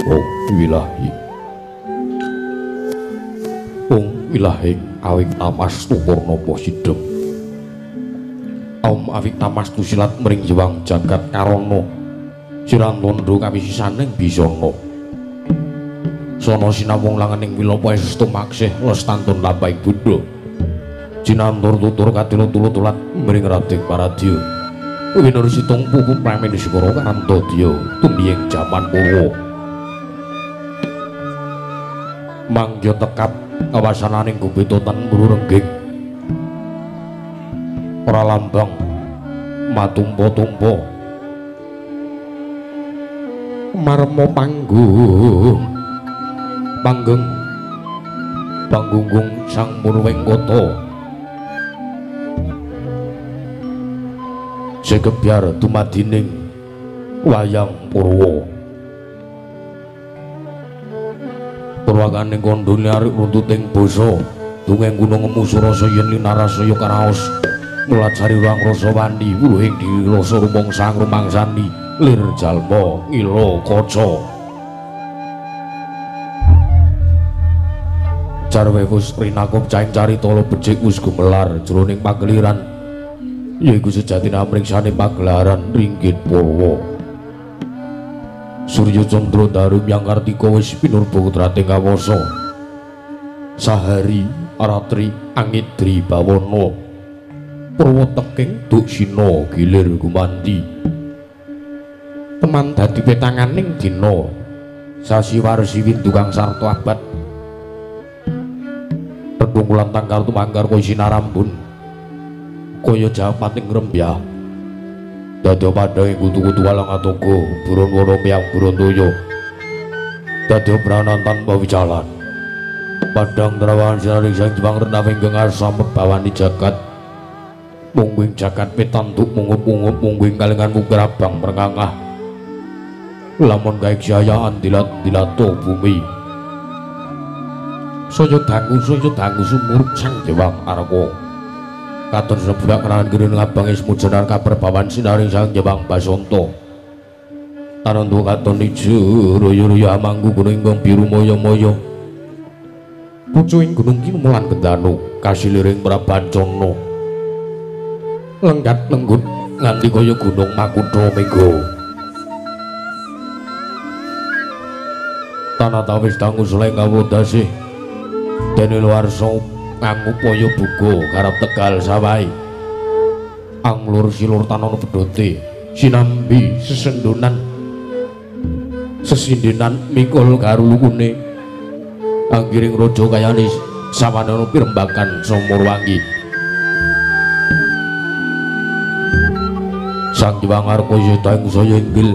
Ong wilahi Ong wilahing awing tamastu purnama sidhem. Om awing tamastu silat mring jewang jagat karana siran tondo kawisisaning bisana. Sono sinawung langening wilapa estu maksih lestantun lampahing buddha. Jinantur tutur kadina tulut-tulat mring rading paradya. Winur situng pupu pramen sikara karantadya tumiyeng jaman purwa. Mangya tekap kawasananing gubita tan mburu rengging. Ora lambang matumpa-tumpa. Marma panggung panggeng panggunggung sang murwing kota. Segebyar dumadining wayang purwa. Purwakaning kandha liarik runtuting basa dungeng gunung emu surasa yen linarasaya karaos mulajari ruang rasa wani wuluhing diri rasa rumangsa rumangsani lir jalma ngila kaca. Jarwe wus rinakup caing carita becik wus gumelar jroning pageliran yaiku sejatine amriksane pagelaran ringgit purwa. Surya Candra Daru Hyang Kartika wis pinurba kudrating kawasa. Sahari ratri angidri bawana purwa teking duksina gilir gumanti. Teman dadi petanganing dina sasi warsi windu kang sarta abad. Redung tangkar tumangkar kaya sinarambun kaya japating rembyah. Dadi padhange kutu-kutu walang atoga burun wana miyang burun toya. Dadi pranan tanpa wicalan. Padhang trawan sinaring sang Jepang renawing gengar samebawani jagat. Mungguing jagat pitanduk mungup-mungup mungguing kalingan mukir abang merngangah. Lamun kaiksyayaan dilat-dilato bumi. Saya dangu sumuruk sang Dewang Arka. Katon sebudak kerangan girin ngabang ismu jenar kaperbawan sinaring sang Jewang Basonto. Tanantu katon ijo royo-royo amangku gunung ingkang biru moyo-moyo. Pucuing gunung kinumulan kendanu kasiliring Prabancana. Lenggat lenggut nganti kaya gunung Makutha Mega. Tanah tawis dangu seleng kawodasih dene luarsa ngangupaya buga garap tegal sawai. Anglur silur tanono pedote sinambi sesendonan sesindenan mikul karulukune anggiring raja kayane sawanana pirembakan Sumurwangi. Sang Hyang Arka yeta ing saya inggil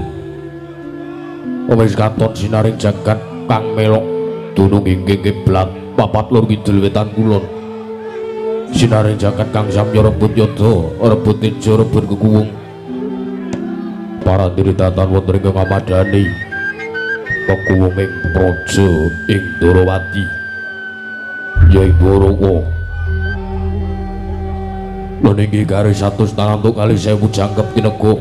wis katon sinaring jagat kang melok dunung inggih kiblat papat lor kidul wetan kulon. Sinaring jagat kang samya rebut yada rebut teja rebut kekuwung. Para diritatan wonten ing ngamadani pekuwunging praja ing Ndorowati ya ing Dwaraka. Lan inggih garis 100 tanantuk kali 1000 jangkep tinega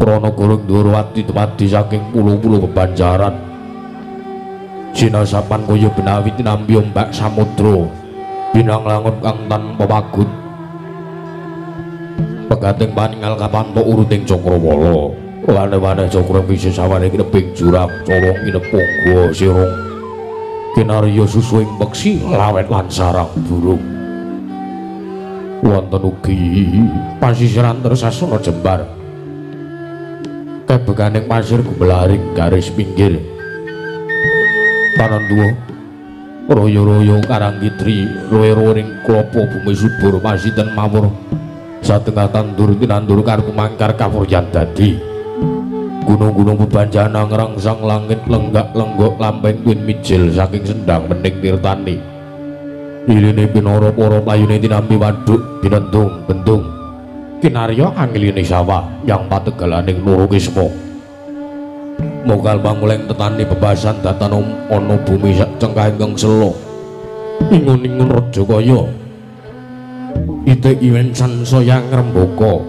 prana gurung Ndorowati dumadi saking pulo-pulo kebanjaran. Sinasapan kaya benawi tinampi ombak samudra binang langun kang tanpa pagut. Pegating paningal kapantok uruting cakrawala. Wane-wane cakra bisa sawane kineping jurang corong kinepung gua sirung kinarya susuing peksi lawet lan sarang burung. Wonten ugi pasisiran tersasana jembar kebekaning pasir gumelaring garis pinggir. Tanentuwa royo-royo karang kitri roe-roe ing klopo bumi subur masiten mawur satengah tandur tinandur kartu mangkar kawuryan dadi. Gunung-gunung bebanjana ngrangsang langit lenggak-lenggok lampeng twin mijil saking sendang bening tirtani. Iline pinara para playune tinampi waduk binentung bentung kinarya angiline sawah yang pategalaning Nurukisma. Mokal panguleng tetani bebasan datan ana bumi sak cengkah ingkang sela. Ingun-ingun raja kaya ite iwen sansaya ngrembaka.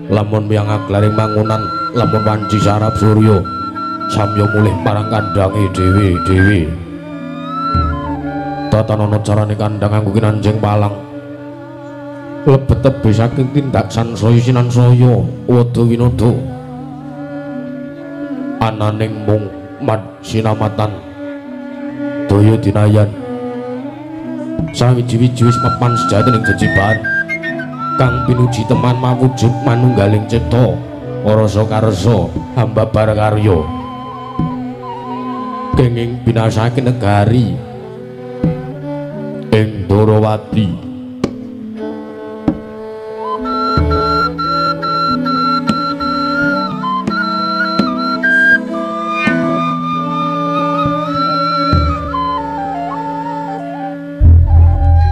Lamun miyang aglaring mangunan lamun wanci sarap surya. Samya mulih marang kandhange dhewe-dhewe. Tatanana carane kandhang anggo kinanjeng palang. Lebet tebih saking tindak sansaya sinansaya wada winada. Ananing mung mad sinamatan daya dinayan. Sawiji-wiji wis mapan sejati ning jejibahan kang pinuji teman mawujud manunggaling cipta rasa karsa hambabar karya kenging binasake negari ing Dwarawati.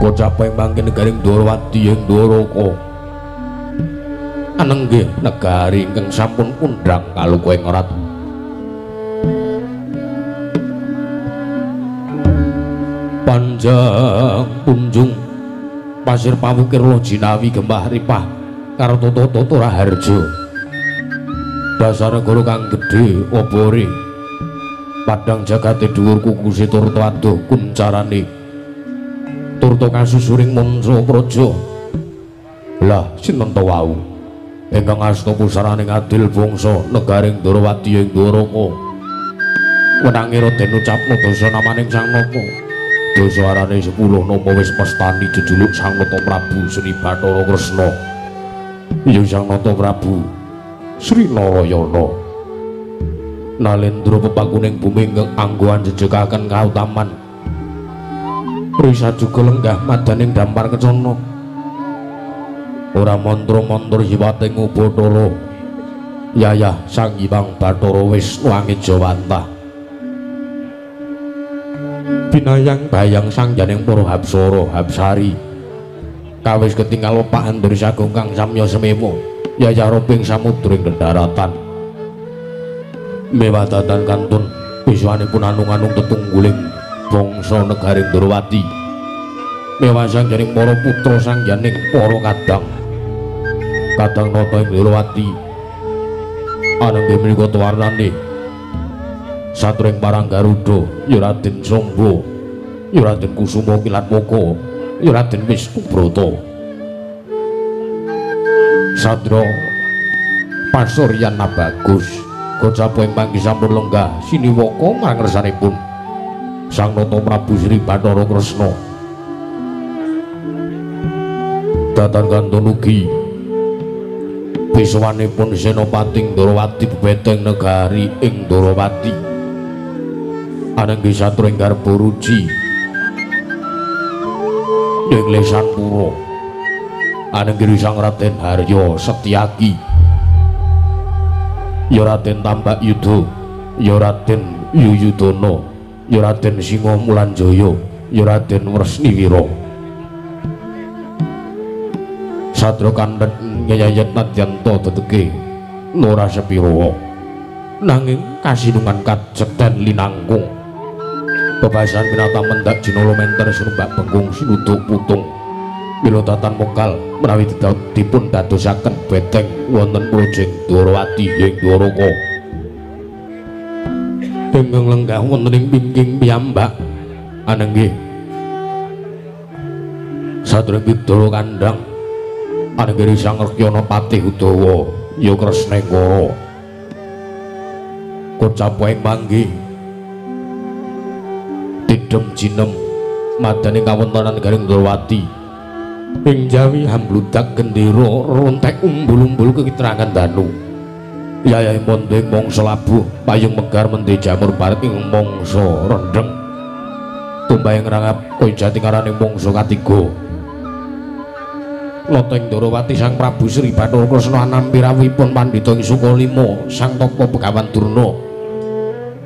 Kocap ing mangke negaring Dwarawati ing Dwaraka anenggih negari ingkang sampun kundhang kaluka ing rat. Panjang punjung pasir pawukir jinawi gembah ripah karo toto-toto raharja. Dasar negara kang gedhe obore padang jagate dhuwur kukuse turta adoh kuncarane turta kasusuring manca praja. Lah sinten to wau ingkang asta pusaraning adil bangsa negaring Dwarawati ing Dwaraka. Wenange Raden ucapna dasa namaning Sang Nata. Dasa arane 10 nama wis mestani jejuluk Sang Nata Prabu Sri Bathara Kresna. Ya Sang Nata Prabu Sri Narayana. Nalendra pepakuning bumi ingkang anggoan jejekaken kautaman. Risa juga lenggah madaning dampar kecana. Ora mantra-mantra siwating Ubathara. Yayah Sang Hyang Bathara Wisnu Angejawantah. Binayang bayang sangjaning para hapsara hapsari. Kawis ketinggal wepahan dari sagung kang samya semewa. Yayah roping samudra ing dharatan. Mewatatan kantun wiswanipun anung-anung tetungguling bangsa negaring Dwarawati. Mewah sangjaning para putra sangjaning para kadang. Kadang nata ing Dwarawati. Anenggih menika tuwarnane satring parang Garuda, ya Raden Samba, ya Raden Kusuma Kilatmaka, ya Raden Wisnubrata. Sadra pasuryan Nabagus, gocapo ing panggih sampun lenggah siniwaka marang ngersanipun Sang Nata Prabu Sri Bathara Kresna. Datan kantun ugi piswanipun Senopati Dwarawati bebeteng negari ing Dwarawati. Anenggih satring garba ruci ing lesan pura. Anenggih Sang Raden Harya Setyaki, ya Raden Tambak Yuda, ya Raden Yuyudana, ya Raden Singa Mulanjaya, ya Raden Wresniwira. Sadra kandhet nyayat nadyanta teteke ora sepira nanging kasinungan kajeden linangkung. Bebasan pinata mendak jinolo menter sinumbak bengkung sinuduk putung mila tatan mokal menawi dipun dadosaken beteng wonten Projeng Dwarawati ing Dwaraka. Ingkang lenggah wonten ing pingking piyambak anenggih sadurunge Bidara kandhang anenggih Sang Rekyana Patih Udawa ya Kresnengkara. Kocap ing manggih tidem jinem madane kawontenan garing Dwarawati ing jawi hambludak gendera rontek umbul-umbul kekitrangan danu. Yayahe mondo ing mangsa labuh payung megar mendhe jamur baret ing mangsa rendheng tumbah ing rangap kaya jati ngarane mangsa katiga. Nata ing Dwarawati Sang Prabu Sri Bathara Kresna anampi rawuhipun pandhita ing Sukalima Sang Tapa Begawan Durna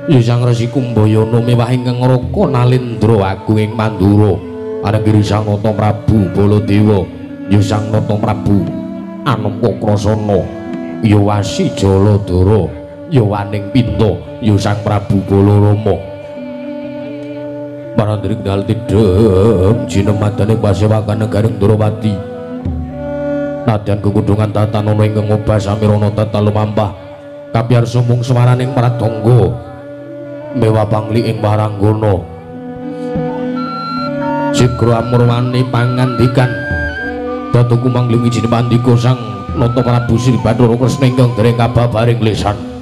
ya Sang Resi Kumbayana mewah ingkang Raka Nalendra agung ing Mandura. Anenggih Sang Nata Prabu Baladewa ya Sang Nata Prabu Anangka Krasana ya Wasi Jaladara ya Waning Pinta ya Sang Prabu Balarama. Parandring dal tidhem jinemadane pasewakan negaring Dwarawati. Nadyan kekudungan tatanana ingkang obah samirana tata lumampah Kapiyarsa mung swaraning pratangga mewa pangli ing waranggana. Sigra amurwani pangandikan dhateng kumangling ijine pandika Sang Nata Prabu Sri Bathara Kresna ingkang dereng kababaring lesan.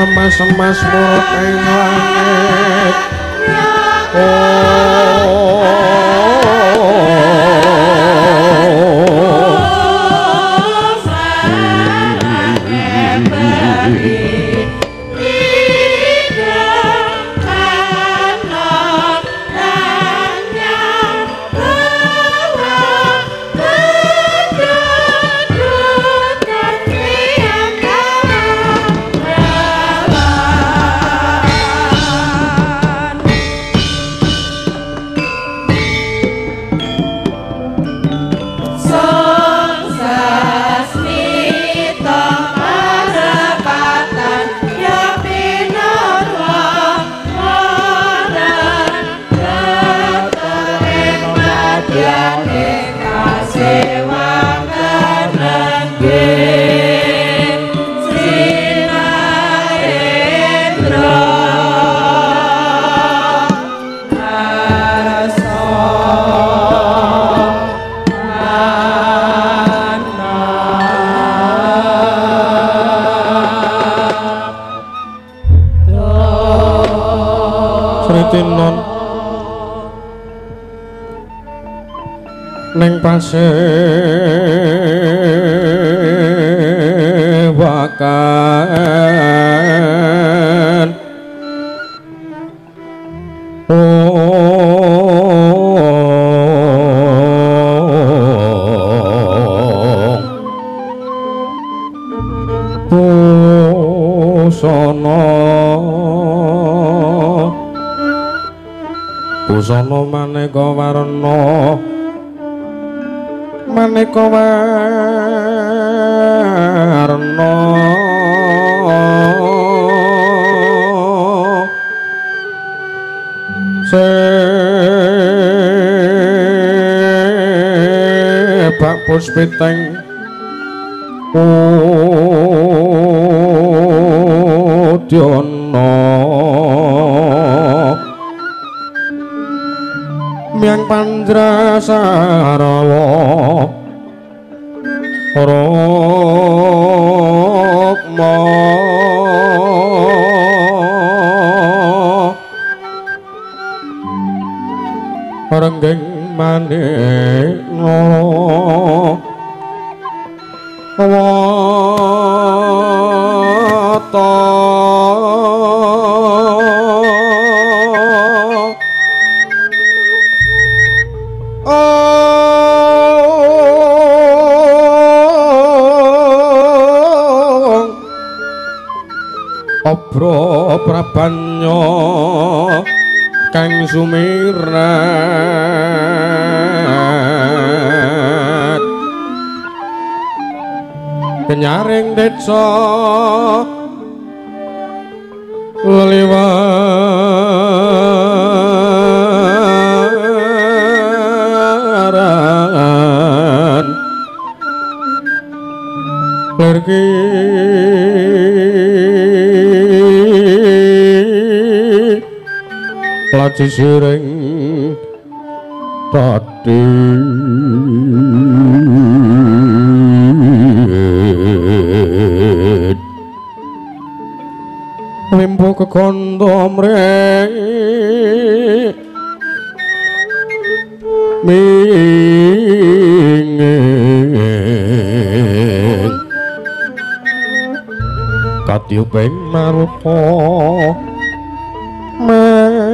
Emas-emas murut ing langit. Sritinon ning pasewakan Sewakan Busana busana maneka warna maneka warna sebak puspiteng udyana miang panjrasarawa rukma renggeng manik wata obro prabanya kang sumirat kenyaring desa leliwaran lerki laci siring tadi limpu kekondo mrek mingin katiyuping marupa mendhong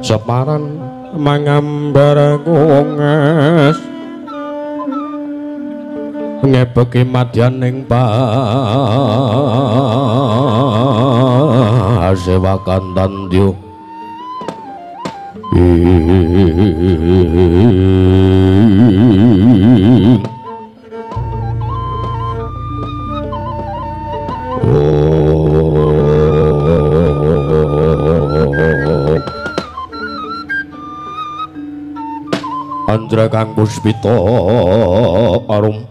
separan mangambar kungas ngebeki madyaning pasewakan tandya Andra kang puspita arum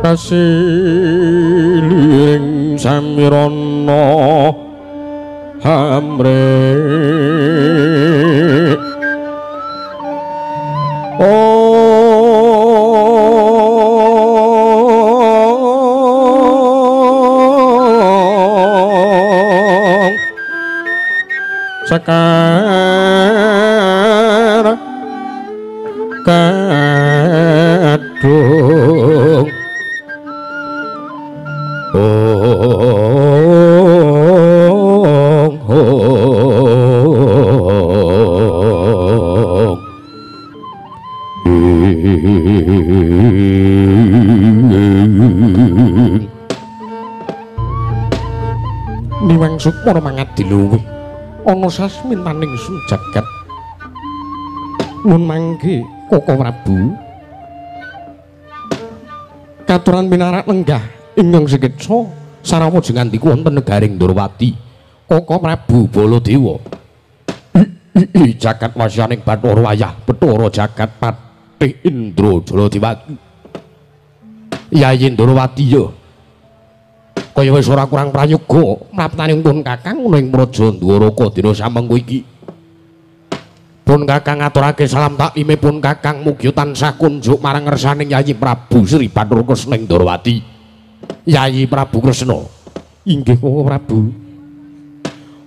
kasiling samirana hamre ong sekar kadung ong ong Niwang Sukmana mangadi luwih ana sasmintaning jagat nun mangke Koko Prabu katuran pinarak lenggah ingkang siketsa sarawa jengandiku wonten negaring Ndorowati Koko Prabu Baladewa jagat wasyaning Bathara Wayah Bathara jagat Patih Indra Jaladewati Yayi Ndorowati ya kaya wis ora kurang prayoga mraptaning pun Kakang ana ing Praja Ndwaraka dina samengko iki. Pun Kakang ngaturake salam taklime pun Kakang mugi tansah kunjuk marang ngersaning Yayi Prabu Sri Bathara Kresna ing Ndorowati. Yayi Prabu Kresna. Inggih Koko Prabu.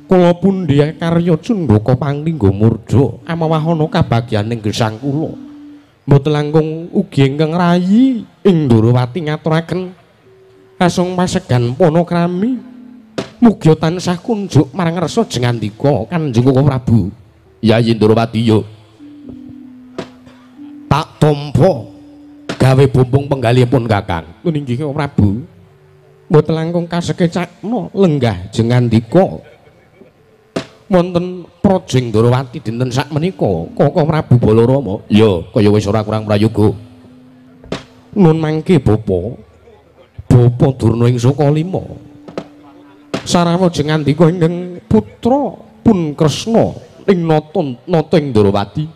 Kula pundi karya Cundaka Panglingga Murda amawahana kabagyaning gesang kula. Mboten langkung ugi ingkang rayi ing Ndorowati ngaturaken asung pasegan panakrami. Mugia tansah kunjuk marang ngarsa jengandika Kanjeng Koko Prabu. Yayi Ndorowati yo. Tak tampa gawe bumbung penggalihipun Kakang. Inggih Koko Prabu. Mboten langkung kasekecakna lenggah jengandika wonten Praja Ndorowati dinten sakmenika Koko Prabu Balarama. Ya, kaya wis ora kurang prayoga. Nun mangke bapa. Bapa Durna ing Sukalima. Sarawa jengandika ingkang putra pun Kresna ing nata ing Ndorowati.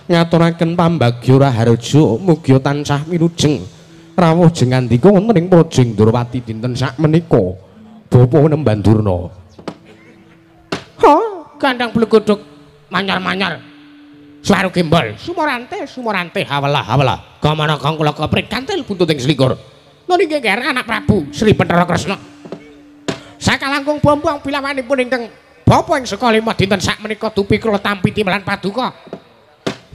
Ngaturaken pambagya raharja mugia tansah wilujeng rawuh jengandika wonten ing Praja Ndorowati dinten sakmenika. Bapa Nemban Durna. Ha, gandang blegodhog manyar-manyar. Suara gembol, sumorante, sumorante, hawelah, hawelah. Gamana kang kula keprit kantil buntuting selikur. Nun inggih ger anak Prabu Sri Bathara Kresna. Sakalangkung bombong bilawanipun ingkang bapa ing Sukalima dinten sakmenika dupi kula tampi timbalan paduka.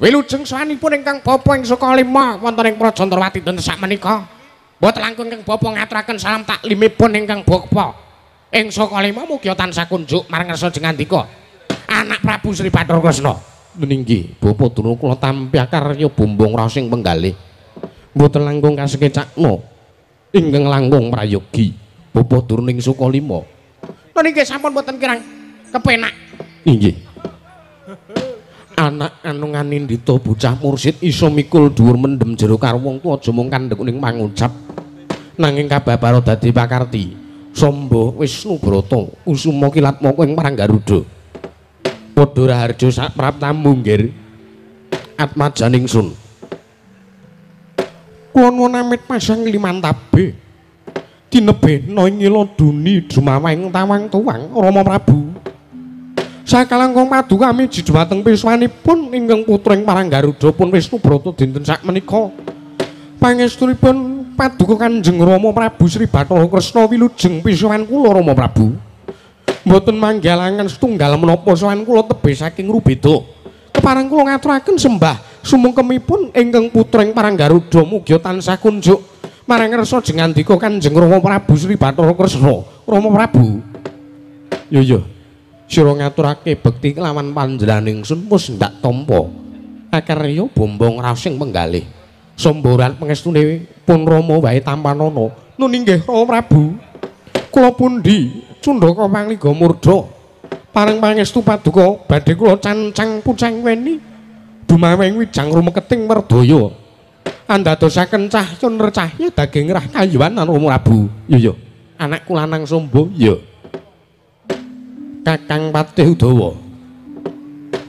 Wilujeng sowanipun ingkang bapa ing Sukalima wonten ing Praja Ndorowati dinten sakmenika. Mboten langkung ingkang bapa ngaturaken salam taklimipun ingkang bapa ing Sukalima mugia tansah kunjuk marang ngarsa jengandika anak Prabu Sri Bathara Kresna. Inggih bapa Durna kula tampi karya bumbung rasing penggalih. Mboten langkung kasekecakna ingkang langkung prayogi bapa Durna ing Sukalima. Nun inggih sampun mboten kirang kepenak. Inggih. Anak anu nganindita bocah mursid iso mikul dhuwur mendem jero karo wong tuwa aja mung kandhek ning pangucap nanging kababara dadi pakarti. Samba Wisnu Brata Kusuma Kilatmaka ing Parang Garuda. Padha raharja sak praptamu nggir. Atmajaning sun. Kula nuwun amit pasang liman tabe. Tinebihna ing ila duni dumaweng tawang tuwang Rama Prabu. Sakalangkung paduka miji dhumateng piswanipun ingkang putra ing Parang Garuda pun Wisnu Brata dinten sakmenika. Pangestunipun paduka Kanjeng Rama Prabu Sri Bathara Kresna wilujeng pisuwan kula Rama Prabu. Mboten manggalangan setunggal menapa sowan kula tebih saking rubeda. Kepareng kula ngaturaken sembah sumungkemipun ingkang putra ing Parang Garuda mugia tansah kunjuk marang ngarsa jengandika Kanjeng Rama Prabu Sri Bathara Kresna. Rama Prabu. Yo yo. Sira ngaturake bekti kelawan panjenengan ingsun wis ndak tampa. Akarya bombong rasing penggalih. Somboran pangestune pun Rama wae tampanana. Nun inggih Rama Prabu. Kula pundi Cundaka Panglingga Murda. Pareng pangestu paduka badhe kula cancang pucang weni dumaweng wijang rumeketing werdaya. Andadosaken cahya nercahya daging rah kayuwan Rama Prabu. Yo yo. Anakku lanang Sombo ya. Kakang Patih Udawa.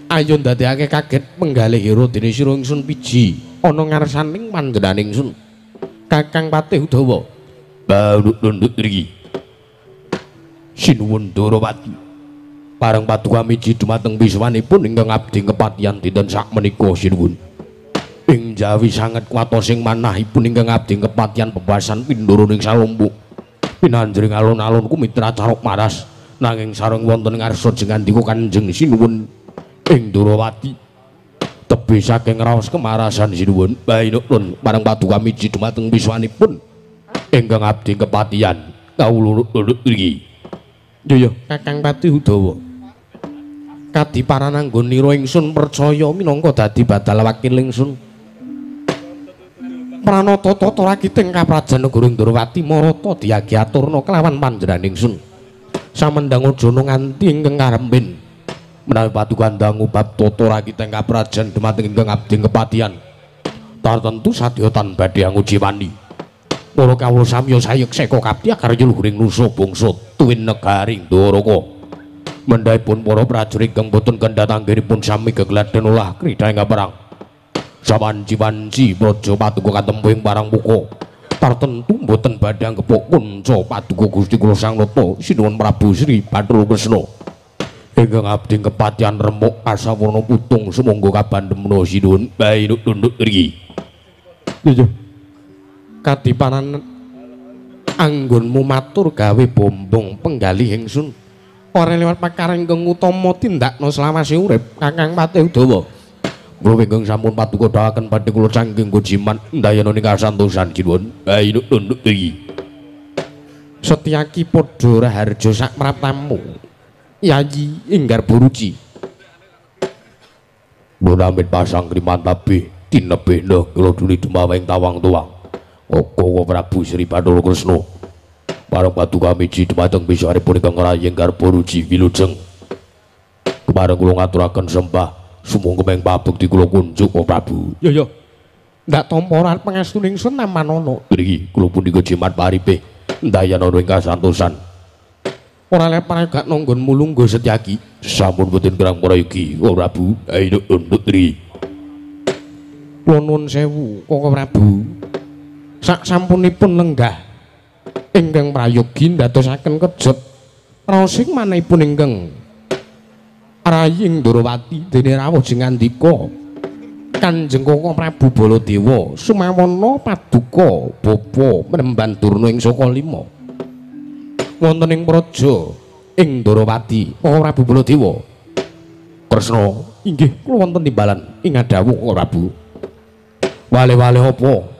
Ayo ndadekake kaget penggalih hero dene sira ingsun piji ana ngarsaning panjenengan ingsun. Kakang Patih Udawa. Banduk-nduk mriki. Sinuwun Ndorowati. Pareng paduka miji dumateng piswanipun ingkang abdi kepatihan dinten sakmenika sinuwun. Ing jawi sanget kuwatosing manahipun ingkang abdi kepatihan bebasan pindoro ing salompuk. Pinanjring alun-alun kumitra carok maras nanging sareng wonten ngarsa jengandika Kanjeng Sinuwun ing Ndorowati. Tebih saking raos kemarasan sinuwun. Bainuk nun pareng paduka miji dumateng piswanipun ingkang abdi kepatihan kawula nunduk mriki. Yo yo Kakang Patih Udawa. Kadiparan anggonira ingsun percaya minangka dadi badal wakil ingsun. Pranata tata rakiting kaprajan negara Ndorowati marata diagi aturna kelawan panjenengan ingsun. Samendang ojana nganti ingkang karembin. Menawi paduka dangu bab tata rakiting kaprajan dumateng ingkang abdi kepatihan. Tartentu sadya tan badhe angujiwani. Para kawula samya sayek seka kapti akarya luhuring nusa bangsa tuwin negari Ndoraka. Mendhahipun para prajurit ingkang boten kendhat anggenipun sami gegladhen olah krida ing perang. Sawanci-wanci praja paduka katempuh ing parang muka. Tartentu boten badhe anggepuk kunca paduka Gusti kula Sang Nata Sinuwun Prabu Sri Bathara Kresna. Ingkang abdi kepatihan remuk kasawarna putung sumangga kabandemna sinuwun. Bainuk tunduk mriki. Yo. Kadiparan anggonmu matur gawe bombong penggalih ingsun. Ora liwat perkara ingkang utama tindakna selawase urip Kakang Patih Udawa. Kula ingkang sampun paduka dawuhaken badhe kula canggih jimat ndayana ing kasantosan kinuwun. Ayo nunduk iki. Setyaki padha raharja sak praptamu. Yayi ing Garbaruci. Munamit pasang krimantabe tinebihna kula duli dumaweng tawang tuwang. Koko Prabu Sri Bathara Kresna. Parang paduka miji dumateng bisaripun ingkang rayeng Garbaruci wilujeng. Kepareng kula ngaturaken sembah sumangga meng pabekti kula kunjuk Prabu. Ya ya. Ndak tampa ora pangestu ingsun namanono. Niki kula punika jimat paripe ndayana ing kasantosan. Ora lepar gak nanggon mulunggo Setyaki. Sampun boten kerang prayogi Prabu. Ayo nduk tri. Kula nuwun sewu Koko Prabu. Sak sampunipun lenggah ingkang prayogi ndadosaken kejet raosing manahipun ingkang Raying Ndorowati dene rawuh jengandika Kanjeng Koko Prabu Baladewa sumawana paduka bapa Mremban Durna ing Saka Lima wonten ing praja ing Ndorowati. Koko Prabu Baladewa Kresna inggih kula wonten timbalan ing adhawuh Koko Prabu. Wale-wale apa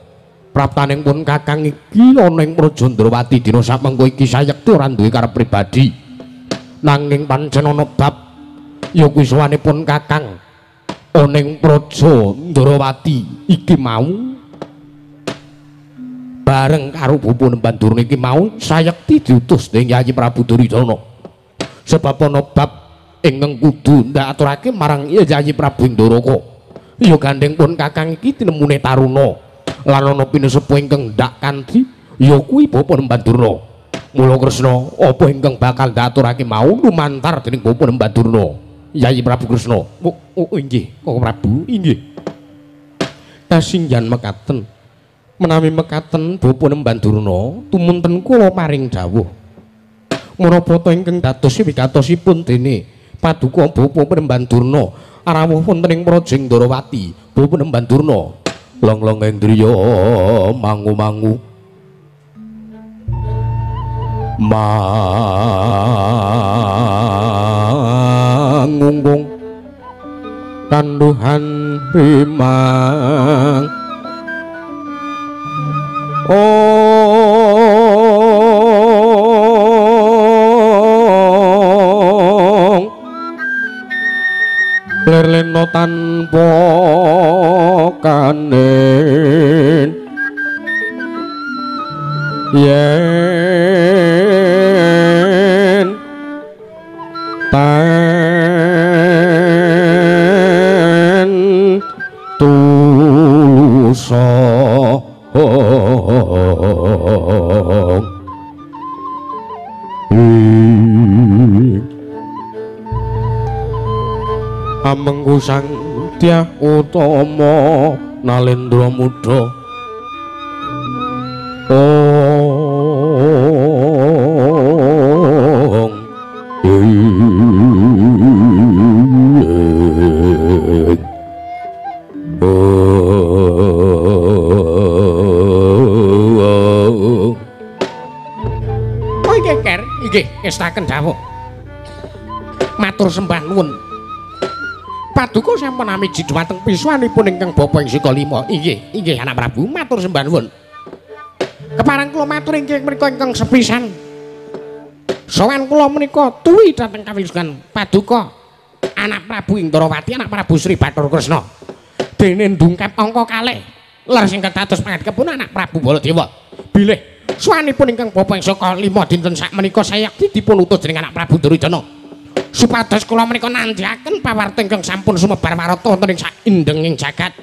praptaning pun kakang iki ana ing praja Ndorowati dina samengko iki sayekti ora duwe karep pribadi nanging pancen ana bab ya kuwi sowanipun kakang ana ing praja Ndorowati iki mau bareng karo bapa Nemban Durna iki mau sayekti diutus dening Yayi Prabu Duryudana sebab ana bab ingkang kudu ndak aturake marang Yayi Prabu Ndoraka. Ya gandeng pun kakang iki tinemune taruna lan ana pinusepuh ingkang ndak kanthi ya kuwi bapa Nemban Durna. Mula Kresna apa ingkang bakal ndaturake mau lumantar dening bapa Nemban Durna Yayi Prabu Kresna. Oh inggih Koko Prabu inggih. Kasinggihan mekaten menawi mekaten bapa Nemban Durna tumunten kula paring dawuh menapa ta ingkang dados wigatosipun dene paduka bapa Nemban Durna rawuh wonten ing praja Ndorowati bapa Nemban Durna. Long-long ing driya mangu-mangu mangunggung kanduhan rimang ong lerleno tanpa kanen yen tan tulusa amengku sang Dyah Utama Nalendra Muda ong oh inggih Ker inggih ngestaken dawuh matur sembah nuwun paduka sampun amiji dhumateng pisuwanipun ingkang bapa ing Saka Lima. Inggih, inggih anak Prabu matur sembah nuwun. Kepareng kula matur inggih menika ingkang sepisan. Sowan kula menika tuwi dhateng kawilujengan paduka anak Prabu ing Ndorowati anak Prabu Sri Bathara Kresna. Dene ndungkap angka kalih ler sing dados pangadhepun anak Prabu Baladewa. Bilih suwanipun ingkang bapa ing Saka Lima dinten sakmenika sayekti dipun utus dening anak Prabu Duryudana. Supados kula menika nandhiaken pawarta ingkang sampun sumebar warata wonten ing saindenging jagat.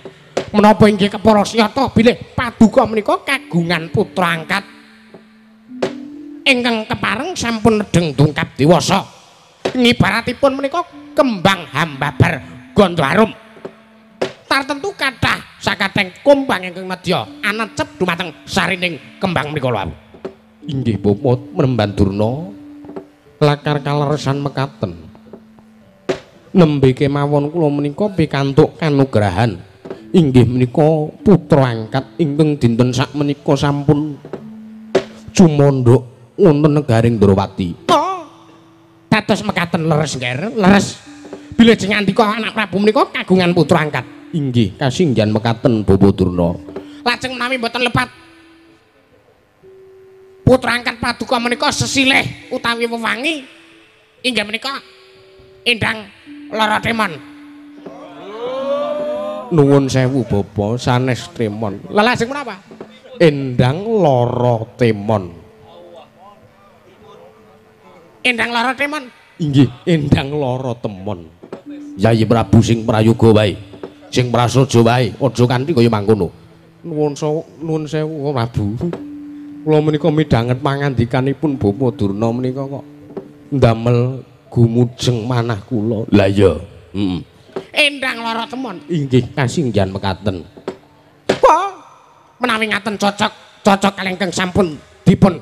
Menapa inggih kepara siyata bilih paduka menika kagungan putra angkat ingkang kepareng sampun nedheng dungkap dewasa. Ngibaratipun menika kembang hambabar gandha arum. Tartentu kathah sakatheng kumbang ingkang nedya anecep dumateng sarining kembang menika lho. Inggih bapa Mremban Durna lakar kaleresan mekaten nembe kemawon kula menika pikantuk kanugrahan inggih menika putra angkat ingkang dinten sakmenika sampun cumandhak wonten negaring Ndorowati. Oh, Dados mekaten leres ngger, leres. Bilih jengandika anak Prabu menika kagungan putra angkat. Inggih, kasinggihan mekaten Bapak Durna. Lajeng menawi mboten lepat putra angkat paduka menika sesilih utawi wewangi inggih menika Endang Lara Temon. Nuwun sewu Bapak, sanes Temon. Lha lajeng menapa? Endang Lara Temon. Endang Lara Temon. Inggih, Endang Lara Temon. Yayi Prabu sing prayoga wae. Sing prasaja wae, aja kanthi kaya mangkono. Nuwun sewu Prabu. Kula menika midhanget pangandikanipun Bapak Durna menika kok ndamel gumujeng manah kula. Lah iya, heeh. Endang Lara Temon. Inggih, kasinggihan mekaten. Wah, menawi ngaten cocok, cocok kalih ingkang sampun dipun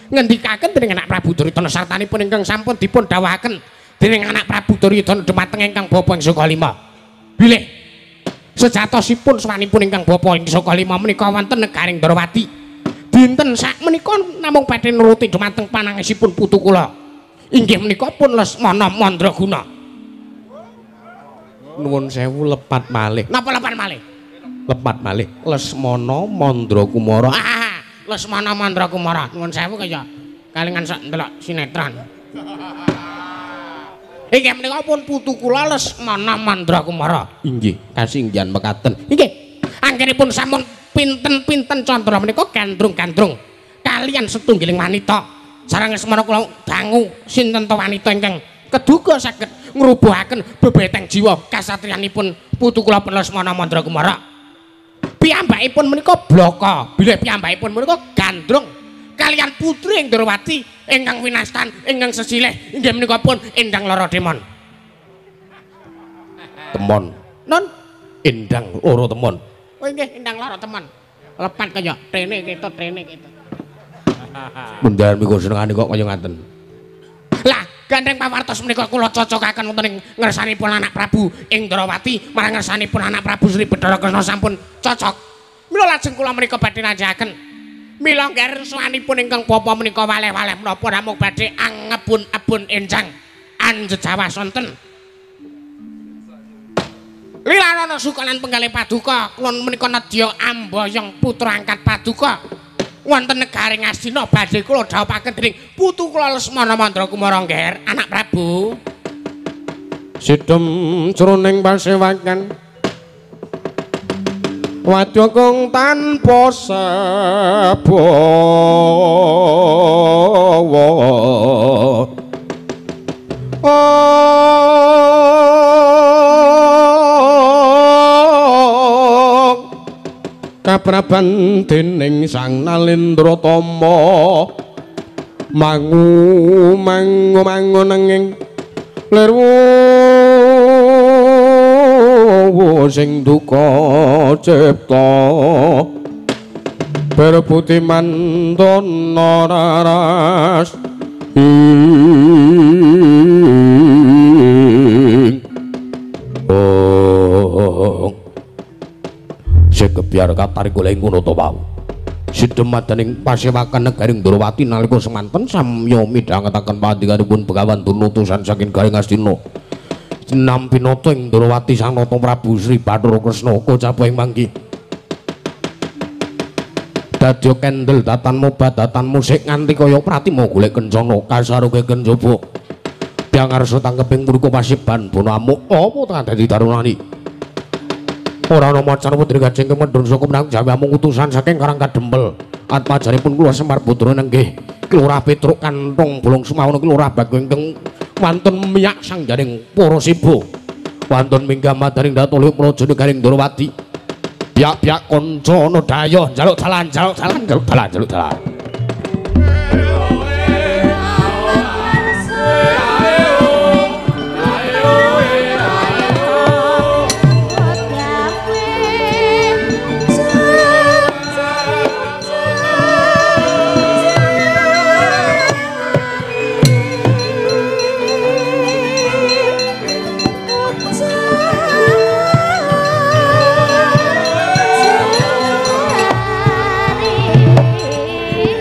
ngendikaken dening anak Prabu Duryudana sartanipun ingkang sampun dipun dawuhaken dening anak Prabu Duryudana dumateng ingkang bapa ing Saka Lima. Bilih sejatosipun swanipun ingkang bapa ing Saka Lima menika wonten negaring Ndrawati. Dinten sak menika namung badhe nuruti dumateng panangisipun putu kula. Inggih menika pun Lesmana Mandraguna. Nuwun sewu lepat malih. Napa lepat malih? Lepat malih. Lesmana Mandrakumara. Ah, Lesmana Mandrakumara. Nuwun sewu kaya kalingan sak ndelok sinetron. Inggih menika pun putu kula Lesmana Mandrakumara. Inggih, kasinggihan mekaten. Inggih. Anggenipun sampun pinten-pinten candra menika gandrung-gandrung kalian setunggiling wanita. Sareng Lesmana kula dangu sinten to wanita ingkang keduga saged ngrubuhaken bebeteng jiwa kasatriyanipun putu kula pun Lesmana Mandrakumara. Piyambakipun menika blaka, bilih piyambakipun menika gandrung kalian putri ing Ndrawati ingkang winastan ingkang sesilih inggih menika pun Endang Lara Temon. Temon. Nun Endang Lara Temon. Oh inggih Endang Lara Temon. Lepat kaya trene ketut trene ketut. Mundharan mika senengane kok kaya ngaten. Lah gandeng pawartos menika kula cocokaken wonten ing ngersanipun anak Prabu ing Ndrawati marang ngersanipun anak Prabu Sri Bathara Kresna sampun cocok. Mila lajeng kula menika badhe nanjakaken. Mila ngger swanipun ingkang bapa menika waleh-waleh menapa namung badhe angebun-ebun enjang anjejawa sonten. Lilanana sukalan penggalih paduka kula menika nedya amboyong putra angkat paduka wonten negaring Astina badhe kula dhawuhaken dening putu kula Lesmana Mandrakumara ngger anak Prabu. Sidhem jroning pasewakan wadya kang tanpa sabawa. Kapraban dening Sang Nalendra Tama mangu mangu mangu nanging lirwu sing duka cipta berputi mantana raras ing oh sekebiar katarik oleh ngono to wau. Sidhem madaning pasewakan negaring Ndrawati nalika semanten samya midhangetaken pangandikanipun Begawan Durna utusan saking Garing Astina. Nampi nata ing Ndrawati Sang Nata Prabu Sri Bathara Kresna kocap ing manggi. Dadya kendel datanmu badatan musik nganti kaya pratima golek kencana kasaruke kenjaba. Byang arsa tangkeping mriku pasiban bono amuk apa dadi darunani. Ora ana macan putri gajeng kemendhun saka menang Jawi amung utusan saking Karang Kadempel. Atmajanipun kula Semar Putra nenggih Lurah Petruk kantong bolong semawono Lurah Bagong ingkang wantun miyak sangjaning para siba. Wantun minggah madaring datulih praja negaring Ndrawati. Biak-biak kanca ana dayoh njaluk dalan njaluk dalan njaluk dalan njaluk dalan. Jari.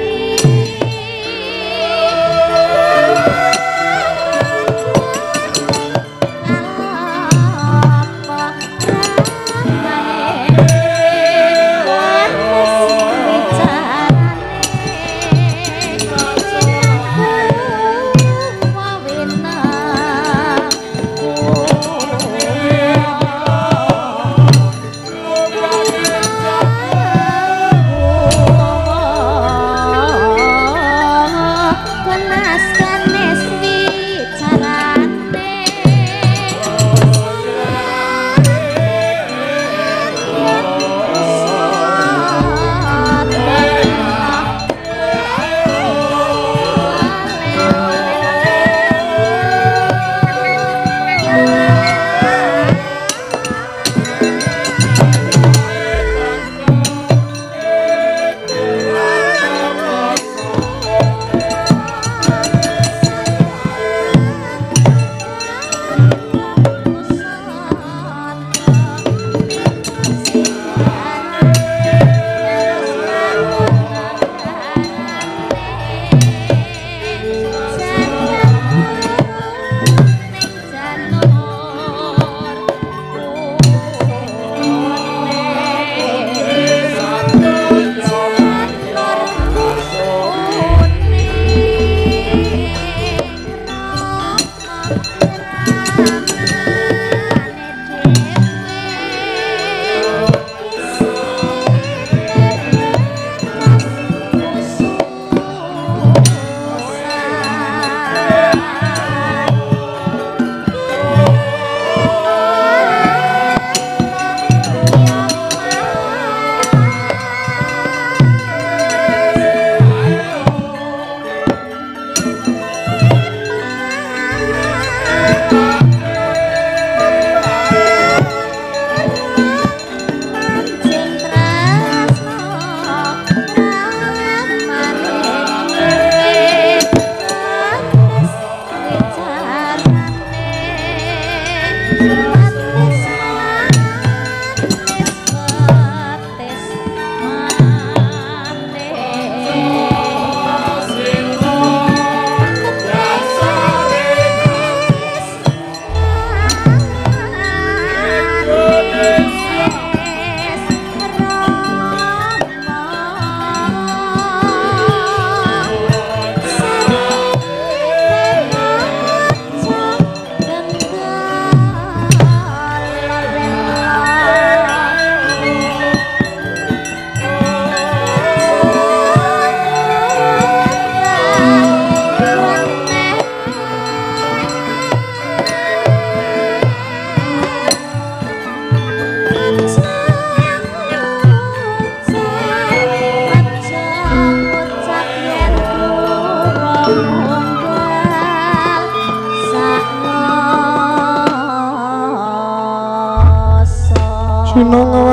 Sinungwati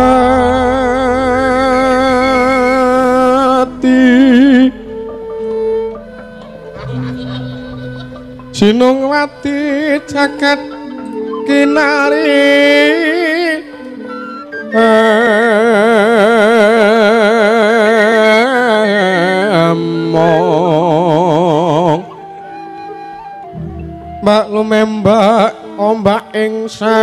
Sinungwati jagat kinari emong mbak lumembak ombak ing samudra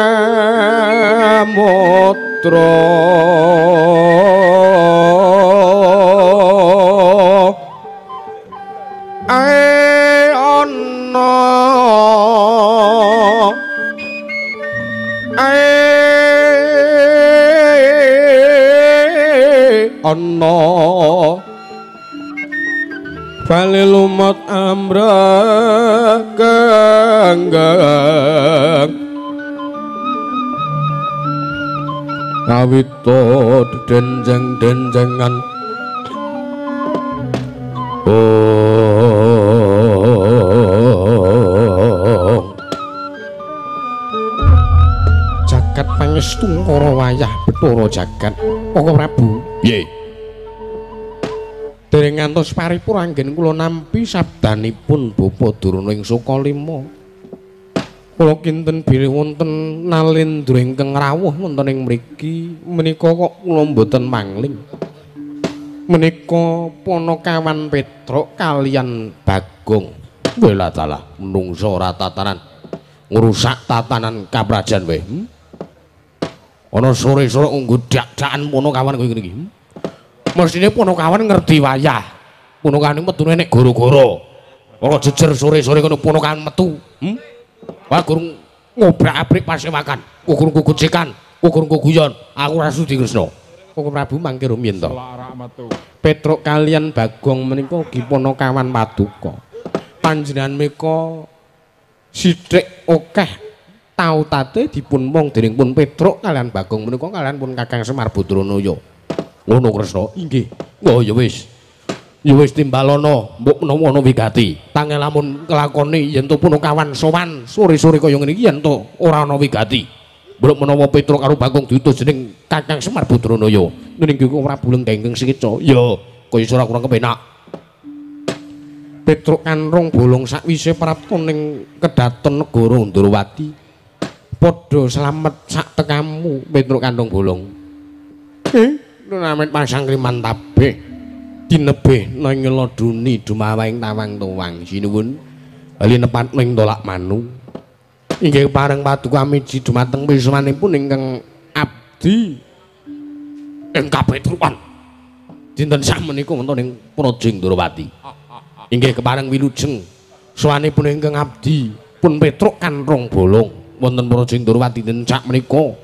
ae ana ae ana bali lumut amrek genggang kawita denjeng-denjengan oh jagat pangestu ngara wayah Bathara jagat. Koko Prabu, piye? Dereng ngantos paripur anggen kula nampi sabdanipun Bapa Durna ing Sukalima. Kula kinten bilih wonten nalendra ingkang rawuh wonten ing mriki menika kok kula mboten mangling. Menika Panakawan Petruk kaliyan Bagong. Wela dalah menungsa ora tatanan ngrusak tatanan kaprajan wae. Ana sore-sore nggo dak-dakan Panakawan kowe ngene iki. Mestine Panakawan ngerti wayah. Panakawan metune nek goro-goro. Ora jejer sore-sore kono Panakawan metu. Wah gurung ngobrak-abrik pasewakan, gurung gugujekan, gurung guguyon. Aku ora sudi Kresna. Koko Prabu mangke rumiyin to. Petruk kaliyan Bagong menika ugi Panakawan paduka. Panjenengan menika sithik akeh tautate dipun mong dening pun Petruk kaliyan Bagong menika kaliyan pun Kakang Semar Badranaya. Ngono Kresna? Inggih. Oh ya wis. Ya wis timbalono, mbok menawa ana wigati. Tangel lamun kelakoni yen to Panakawan sowan sore-sore kaya ngene iki yen to ora ana wigati. Mbok menawa Petruk karo Bagong diutus dening Kakang Semar Badranaya. Ning iki Prabu lenggah ingkang sekeca. Ya, kaya ora kurang kepenak. Petruk kanrung bolong sakwise prapta ning kedaton negara Ndrawati. Padha slamet sak tekamu Petruk kanrung bolong. Namit pasang kriman tabeh. Dinebih nang ngeladuni dumawahing tawang tuwang sinuwun bali nepat ning tolak manu inggih pareng paduka miji dumateng wismanipun ingkang abdi ing kapetrukan dinten sakmenika wonten ing Praja Ndrawati inggih kepareng wilujeng sowanipun ingkang abdi pun Petruk kanrung bolong wonten Praja Ndrawati dinten sakmenika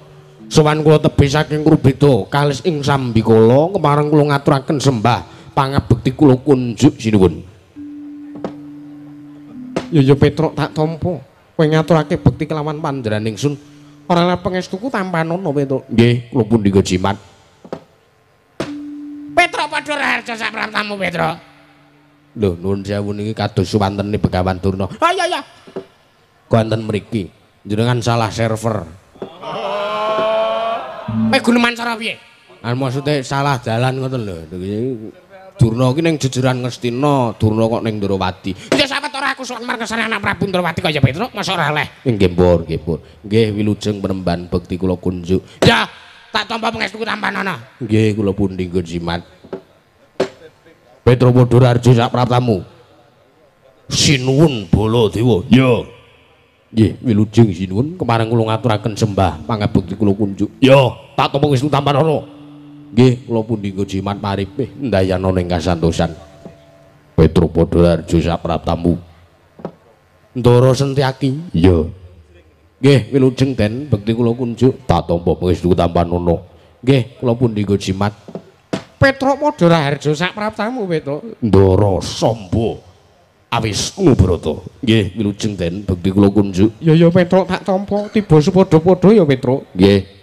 sowan kula tebih saking Krubeda kalis ing sambikala kepareng kula ngaturaken sembah pangabekti kula kunjuk sinuwun. Ya ya Petruk tak tampa. Kowe ngaturake bekti kelawan panjenengan ingsun. Ora lah pangestuku tampanana Petruk. Nggih, kula pundi jimat. Petruk padha raharja sak praptamu Petruk. Lho nuwun sewu niki kados suwantene Begawan Durna. Oh iya iya. Wonten mriki. Jenengan salah server. Kowe guneman cara piye? Ah maksude salah dalan ngoten lho. Durna ki ning jejeran Ngastina, Durna kok ning Ndrawati. Ya sawet ora aku sowan markesane anak Prabu Ndrawati kaya Petruk, mosok ora oleh. Nggih, Mbur, nggih, Mbur. Nggih, wilujeng penemban bekti kula kunjuk. Ya, tak tampa pangestuku tampanana. Nggih, kula pundi nggon jimat. Petruk padha raharja sak praptamu. Sinuwun Baladewa. Ya. Nggih, wilujeng sinuwun kepareng kula ngaturaken sembah pangabekti kula kunjuk. Ya, tak tampa pangestu tampanana. Nggih, kula pundi nggo jimat paripih ndayana ning kasantosan. Petruk padha raharja sak praptamu. Ndara Sentyaki. Iya. Nggih, wilujeng den bekti kula kunjuk tak tampa pangestu tampanana. Nggih, kula pundi nggo jimat. Petruk padha raharja sak praptamu, Petruk. Ndara Samba Awisnu Brata. Nggih, wilujeng den bekti kula kunjuk. Ya ya Petruk tak tampa tiba sepadha-padha ya Petruk. Nggih.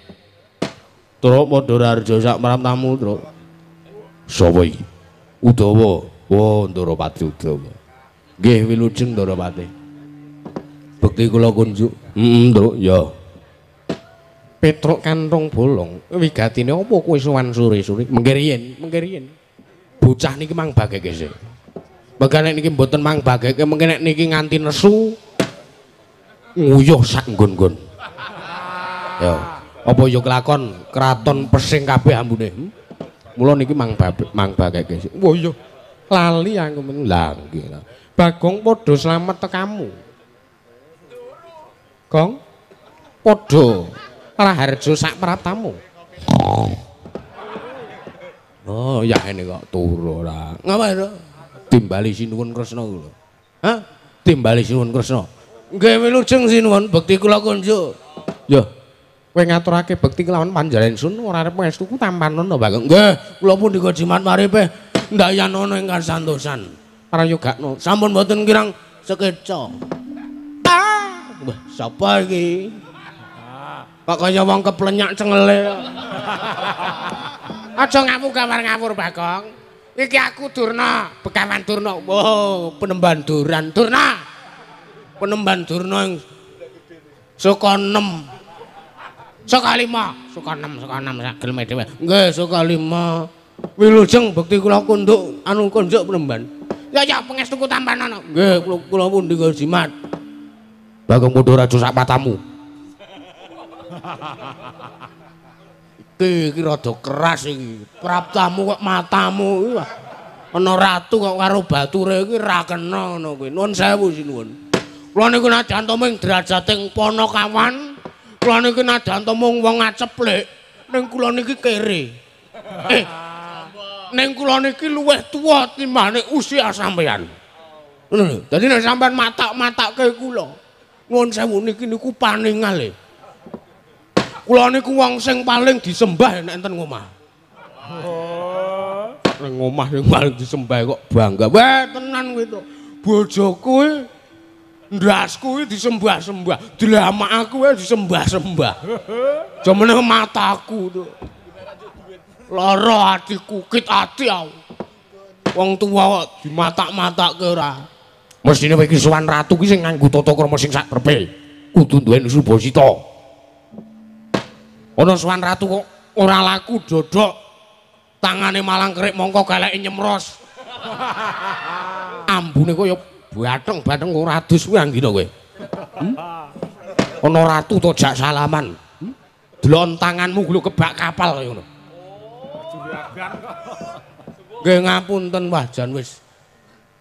Truk padha raharja sak praptamu, Truk. Sapa iki? Udawa. Oh, Ndarapati Udawa. Nggih, wilujeng Ndarapati. Bekti kula kunjuk. Heeh, Truk, ya. Petruk kanthong bolong, wigatine apa kowe sowan sore-sore? Mengke riyin, mengke riyin. Bocah niki mang bageke sik. Mengke nek niki mboten mang bageke, mengke nek niki nganti nesu nguyuh sak nggon-nggon. Ya, apa ya kelakon kraton pesing kabeh ambune. Mula niki mang bageke sik. Wah iya, lali aku men. Lah nggih. Bagong padha slamet tekamu. Gong padha Raharjo sak praptamu. Oh, ya ini kok turu ora. Ngapa itu? Timbali sinuwun Kresna lho. Hah? Timbali sinuwun Kresna. Nggih wilujeng sinuwun bekti kula kunjuk. Ya. Kowe ngaturake bekti kelawan panjenengan sun ora arep ngestuku tampanono, Bagong. Nggih, kula pun jimat maripe ndayanono ingkang santosan. Prayogakno. Sampun mboten kirang sekeca. Ah, wah sapa iki? Kok kaya wong keplenyak cengele. Aja ngawur Bagong. Iki aku Durna, Begawan Durna. Oh, penemban Duran Durna. Penemban Durna ing saka 6. Saka 5, saka 6, saka 6 sak geleme dhewe. Nggih, saka 5. Wilujeng bekti kula kunduk anu kunjuk penemban. Ya ya pangestuku tampanono. Nggih, kula pundi jimat. Bagong padha raja sak matamu. Iki rada keras iki. Praptamu kok matamu iki. Ana ratu kok karo bature iki ra kena ngono kuwi. Nuwun sewu sinuwun. Kula niku najan to ming derajating Panakawan, kula niki najan to mung wong ngaceplik, ning kula niki kere. Ning kula niki luwih tuwa timbane usia sampeyan. Ngono lho. Dadi nek sampeyan matak-matakke kula, nuwun sewu niki niku paningal e. Kula niku wong sing paling disembah nek enten ngomah. Oh. Ning omah sing paling disembah kok bangga. Weh tenan kuwi to. Bojoku kuwi ndasku kuwi disembah-sembah, dlamak aku wae disembah-sembah. Jomene mataku to. Lara atiku, kit ati aku. Wong tuwa kok dimatak-matakke ora. Mestine kowe iki sowan ratu ki sing nganggo tata krama sing sak trepe. Kudu duweni subasita. Ana sowan ratu kok ora laku dodok. Tangane malang kerik mongko galeke nyemros. Ambune kaya batheng-batheng ora adus kuwi anggina kowe. Ana ratu to jak salaman. Delon tanganmu lho kebak kapal kaya ngono. Nggih ngapunten wah jan wis.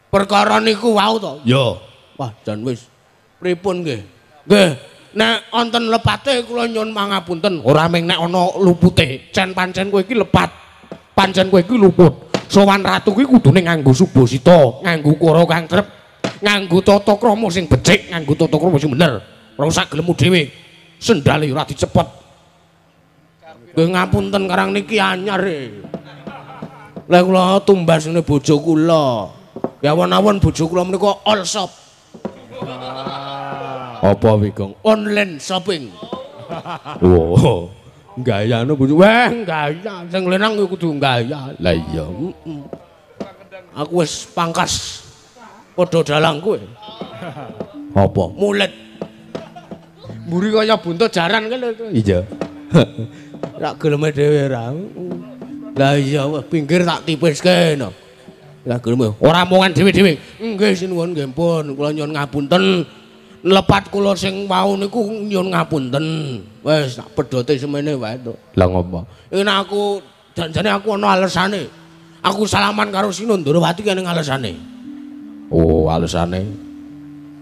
Perkara niku wau to? Ya. Wah jan wis. Pripun nggih? Nggih. Nek wonten lepate kula nyuwun pangapunten, ora ming nek ana lupute, cen pancen kowe iki lepat. Pancen kowe iki luput. Sowan ratu kuwi kudune nganggo subasita, nganggo ukara kang trep, nganggo tata krama sing becik, nganggo tata krama sing bener. Ora usah gelemmu dhewe. Sendale ora dicepot. Nggih ngapunten karang niki anyar e. Lah kula tumbas ngene bojo kula. Ya awon-awon bojo kula menika all shop. Apa Wigong? Online shopping. Wah, gayane bojo. Wah, gaya. Sing lanang kudu gaya. Lah iya. Aku wis pangkas padha dalang kowe. Apa? Mulet. Mburi kaya buntut jaran kan. Iya. Rak geleme dhewe ra. Lah iya, pinggir tak tipiske no. Lah geleme ora omongan dhewe-dhewe. Nggih sinuwun nggih pun, kula nyuwun ngapunten. Lepat kula sing wau niku nyuwun ngapunten. Wis tak pedote semene wae to. Lah ngopo? Iki nek aku janjane aku ana alesane. Aku salaman karo Sinuwun Ndorowati kene alesane. Oh, alesane.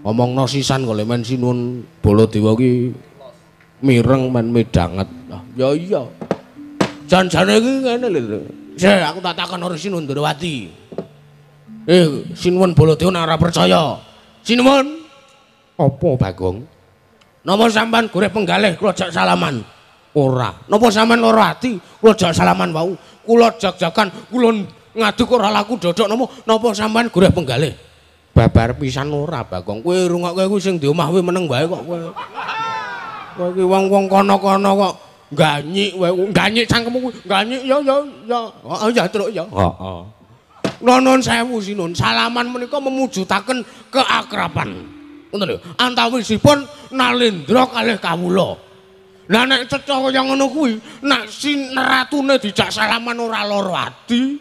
Omongno sisan kok men Sinuwun Baladewa ki mireng men medanget. Lah ya iya. Janjane iki ngene lho. Sik aku tak takon karo Sinuwun Ndorowati. Sinuwun Baladewa nek ora percaya. Sinuwun apa Bagong? Napa sampean goreh penggalih kula jak salaman? Ora. Napa sampean lara ati kula jak salaman wau? Kula jak-jakan kula ngaduk ora laku dodok napa napa sampean goreh penggalih? Babar pisan ora Bagong. Kowe rungokke kuwi sing di omah kuwi meneng wae kok kowe. Kowe iki wong-wong kono-kono kok ganyik wae. Ganyik cangkemmu kuwi. Ganyik ya ya ya. Heeh ya truk ya. Heeh. Nuwun sewu sinuwun. Salaman menika memujudaken keakraban. Ngoten lho, antawisipun Nalendra kalih kawula. Lah nek cetha kaya ngono kuwi, nek si ratune dijak salaman ora lara ati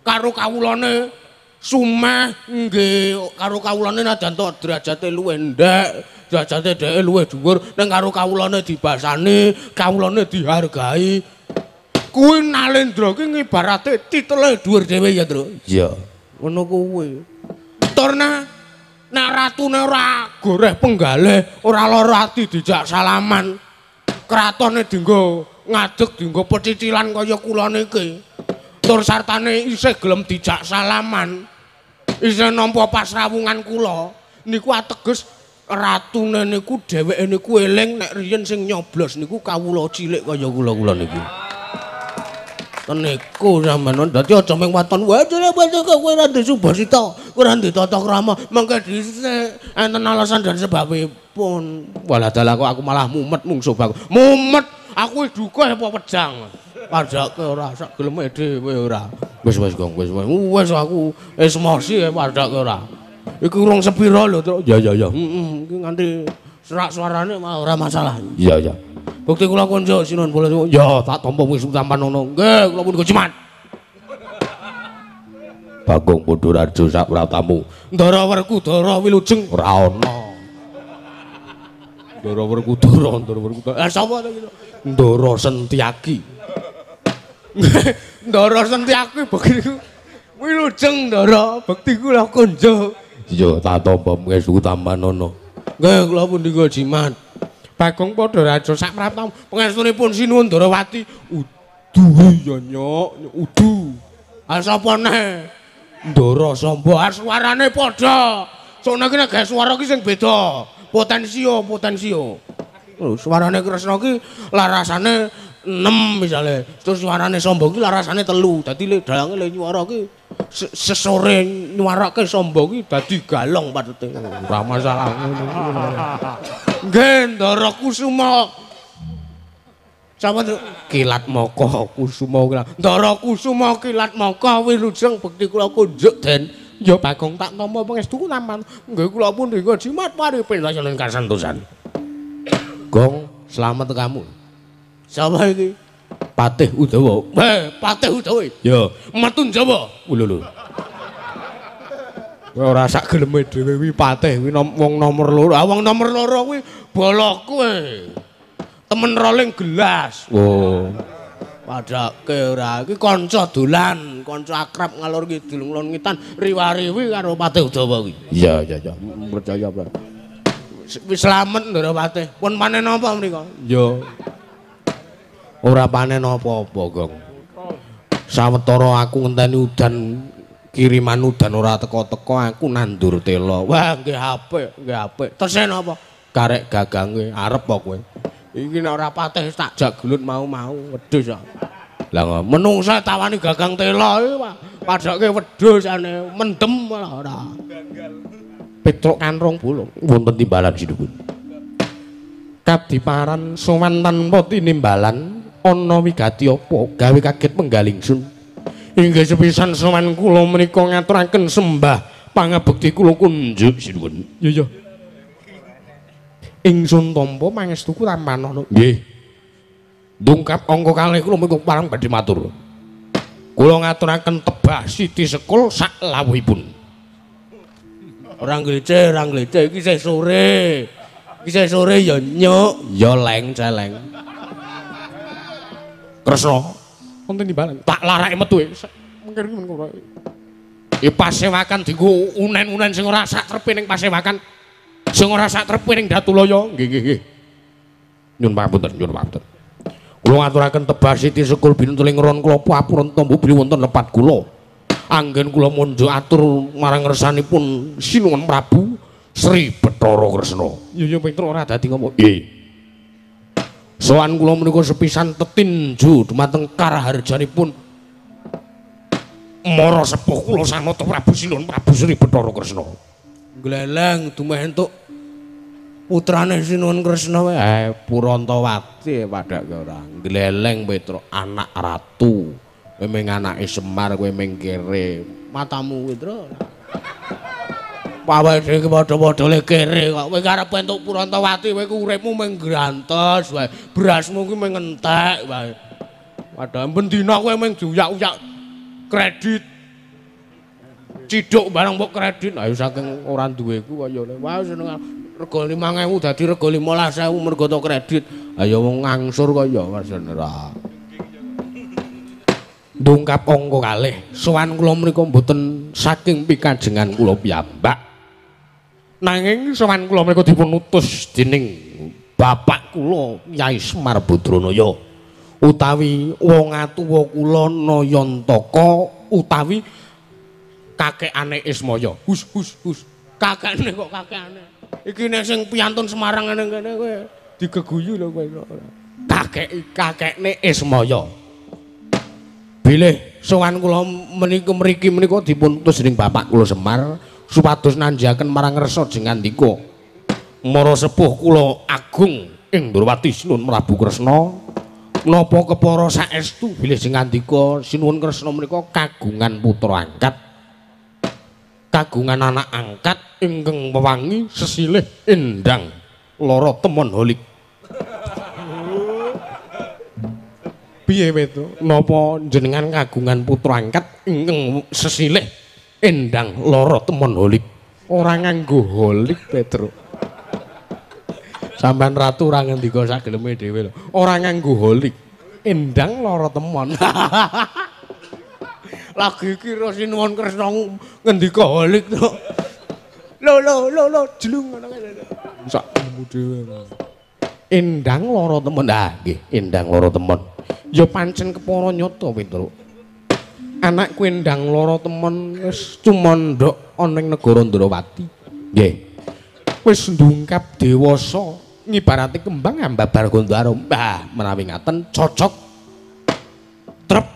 karo kawulane sumeh nggih, karo kawulane najan to derajate luwih ndhek, derajate dheke luwih dhuwur, ning karo kawulane dibasani, kawulane dihargai. Kuwi Nalendra ki ngibarate titele dhuwur dhewe ya, Tru. Iya. Ngono kuwi. Turna nek ratune ora goreh penggalih, ora lara ati dijak salaman. Kratone dienggo ngadeg, dienggo pecicilan kaya kula niki. Tur sartane isih gelem dijak salaman. Isih nampa pasrawungan kula. Niku ateges ratune niku dheweke niku eling nek riyen sing nyoblos niku kawula cilik kaya kula-kula niku. Niku sampeyan dadi aja mung waton wae kowe ora ndek subasita, ora ndek tata krama, mengke dhisik enten alasan dan sebabipun. Walah dalah kok aku malah mumet mungsuh aku. Mumet, aku duka apa wejang. Padake ora sak geleme dhewe ora. Wis wis Gong, wis wis aku emosi padake ora. Iki urung sepira lho, Truk. Ya ya ya. Heeh, iki nganti serak suarane malah ora masalah. Iya ya. Bukti kula konco sinuwun kula. Ya tak tampa wis tampan ngono. Nggih, kula pun jimat. Bagong Padha Rajo sak pratamu. Ndara Werkudara wilujeng ora ana. Ndara Werkudara, Ndara Werkudara. Lah sapa to iki? Ndara Sentiaki. Ndara Sentiaki bekti wilujeng Ndara, bekti kula konco. Ya tak tampa ngestu tampan ana. Nggih, kula pun dinggo jimat. Bagong Padha Rajo sak pratamu pangestunipun Sinuwun Ndarawati. Udu ya nyok, udu. Ah sapa neh? Ndara Samba, suarane padha. Sono iki nek gawe suara ki sing beda. Potensio, potensio. Lho, suarane Kresna ki larasane 6 misale. Terus suarane Samba ki larasane 3. Dadi le dalange le nyuara ki sesore nyuarake Samba ki dadi galong patete. Ora masalah ngono. Nggih, Ndara Kusuma. Sapa to? Kilat Maka Kusuma kuwi. Ndara Kusuma Kilat Maka wilujeng bekti kula kunjuk Den. Ya Bagong tak tampa pangestu tampan. Nggih kula pun dinggo jimat pari pensayan kasantosan. Gong, slamet kamu. Sapa iki? Patih Udawa. Heh, Patih Udawa. Ya, metun Jawa. Lho lho. Kowe ora sak geleme dhewe kuwi patih kuwi wong nomor 2. Ah wong nomor 2 kuwi bolo kowe. Temen rolling gelas. Oh. Padake ora iki kanca dolan, kanca akrab ngalor ngidul ngulon ngitan riwa-riwi karo Patih Udawa kuwi. Iya iya iya, percaya Pak. Wis slamet Ndara Patih. Pun panen apa mriku? Ya. Ora panen apa-apa, Gong. Sawetara aku ngenteni udan kiriman udan ora teka-teka aku nandur tela. Wah, nggih apik, nggih apik. Tesih napa? Karek gagange arep apa kowe? Iki nek ora patih tak jak gelut mau-mau wedhus kok. Lah menungsa tawani gagang tela iki padake wedhus ane mendem malah ora. Petruk kanrong bolong wonten timbalan sinuwun. Kadiparan sowan tanpa tinimbalan ana wigati apa gawe kaget penggalih ingsun. Inggih sepisan sowan kula menika ngaturaken sembah pangabekti kula kunjuk sinuwun. Iya iya. Ingsun tampa pangestuku tampanana. Nggih. Dungkap angka kalih kula menika parang badhe matur. Kula ngaturaken tebah siti sekul sak lawuhipun. Ora nglece, ora nglece iki isih sore. Iki isih sore ya nyuk, ya leng celeng. Kresna wonten timbalan tak larake metu. Mengke men ora. Iki pasewakan dienggo unen-unen sing ora sak trepe ning pasewakan. Sing ora sak trepe ning Datulaya. Nggih nggih nggih. Nyun pangapunten, nyun pangapunten. Kula ngaturaken tebah siti sekul binutuling ron klapa apuran tombo bilih wonten lepat kula. Anggen kula mondho atur marang ngersanipun Sinuwun Prabu Sri Bathara Kresna. Ya ya Petruk ora dadi ngomong. Nggih. Sowan kula menika sepisan tetinju dumateng karaharjanipun mara sepuh kula Sanata Prabu Sinuwun Prabu Sri Bathara Kresna. Gleleng dumeh entuk putrane Sinuwun Kresna wae. Purantawati padake ora. Gleleng Petruk anak ratu. Kowe ming anake Semar, kowe ming kere. Matamu Petruk. Pawet iki padha-padha le kere kok. Kowe karepe entuk Purantawati kowe ku uripmu mung grantes wae. Berasmu ku mung entek wae. Padahal bendina kowe mung diuyak-uyak kredit. Ciduk barang mbok kredit. Ayo saking ora duwe ku kaya wah seneng rega 5.000 dadi rega 15.000 mergo to kredit. Ayo wong ngangsur kaya Mas ora. Ndungkap angka kalih, sowan kula menika mboten saking pikajengan kula piyambak. Nanging sowan kula menika dipun utus dening bapak kula Kyai Semar Badranaya utawi wong atuwa kula Nayantaka utawi kakekane Ismaya. Hus hus hus. Kakekne kok kakekane. Iki nek sing piyantun Semarang ngene kene kowe digeguyu lho kowe. Kakek-kakekne Ismaya. Bilih sowan kula menika mriki menika dipun utus dening bapak kula Semar supados nanjaken marang resa jengandika. Mara sepuh kula agung ing Ndrawati Sinuwun Prabu Kresna napa kepara saestu bilih jengandika Sinuwun Kresna menika kagungan putra angkat. Kagungan anak angkat ingkang wewangi sesilih endang lara temon holik. Piye wetu? Napa jenengan kagungan putra angkat ingkang sesilih endang lara temon holik? Ora nganggo holik, Petro. Sampeyan ratu ora ngendika sak geleme dhewe lho. Ora nganggo holik. Endang lara temon. Lagi iki Sinuwun Kresna ngendika holik to. Lho lho lho lho jelung ngono kae. Sak gelemu dhewe. Endang lara temon. Ah nggih, endang lara temon. Ya pancen kepara nyata, Petro. Anakku endang lara temon wis cumandhak ana ing negara Ndrawati. Nggih. Wis ndungkap dewasa ngibarate kembang ambabar gondaro. Mbah, menawi ngaten cocok trep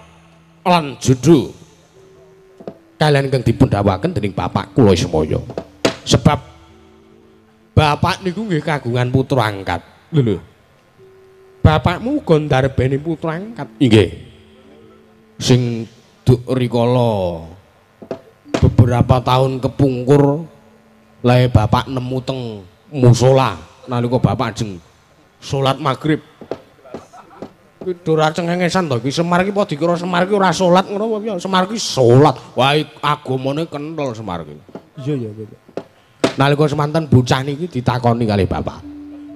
lan judul kalian ingkang dipun dawuhaken dening bapak kula Ismaya. Sebab bapak niku nggih kagungan putra angkat. Lho lho. Bapakmu uga ndarbeni putra angkat. Nggih. Sing duk rikala beberapa tahun kepungkur lae bapak nemu teng musala nalika bapak ajeng salat magrib. Kuwi ora cengengesan to iki Semar iki apa dikira Semar iki ora salat ngono apa piye? Semar iki salat. Wah agamane kenthel Semar iki. Iya ya iya. Nalika semanten bocah niki ditakoni kalih bapak.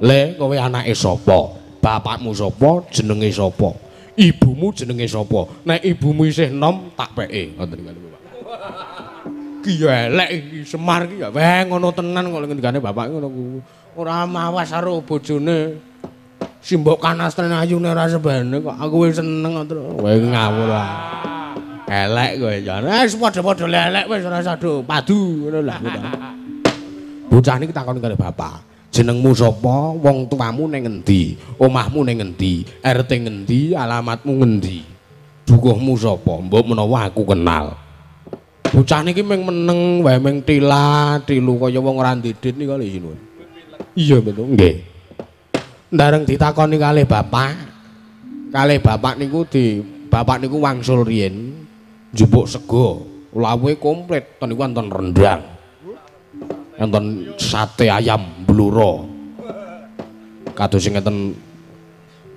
Le kowe anake sapa? Bapakmu sapa? Jenenge sapa? Ibumu jenenge sapa? Nek ibumu isih enom tak peke ngoten niku bapak. Ki ya elek iki Semar iki ya weh ngono tenan kok ngendikane bapak ngono kuwi. Ora mawas karo bojone. Simbok kanastren ayune ora sebene kok aku wis seneng kok. Kowe ngawur ah. Elek kowe ya. Wis padha-padha elek wis ora usah do padu ngono lah. Bocah niki takon karo bapak. Jenengmu sapa? Wong tuamu ning ngendi? Omahmu ning ngendi? RT ngendi? Alamatmu ngendi? Dukuhmu sapa? Mbok menawa aku kenal. Bocah niki mung meneng wae mung tila-tilu kaya wong ora ndedit nika lho sinuwun. Iya betul nggih. Ndareng ditakoni kalih bapak. Kalih bapak niku di bapak niku wangsul riyin njupuk sego, lawuhe komplit, ten niku wonten rendang. Wonten sate ayam bluro. Kados sing ngeten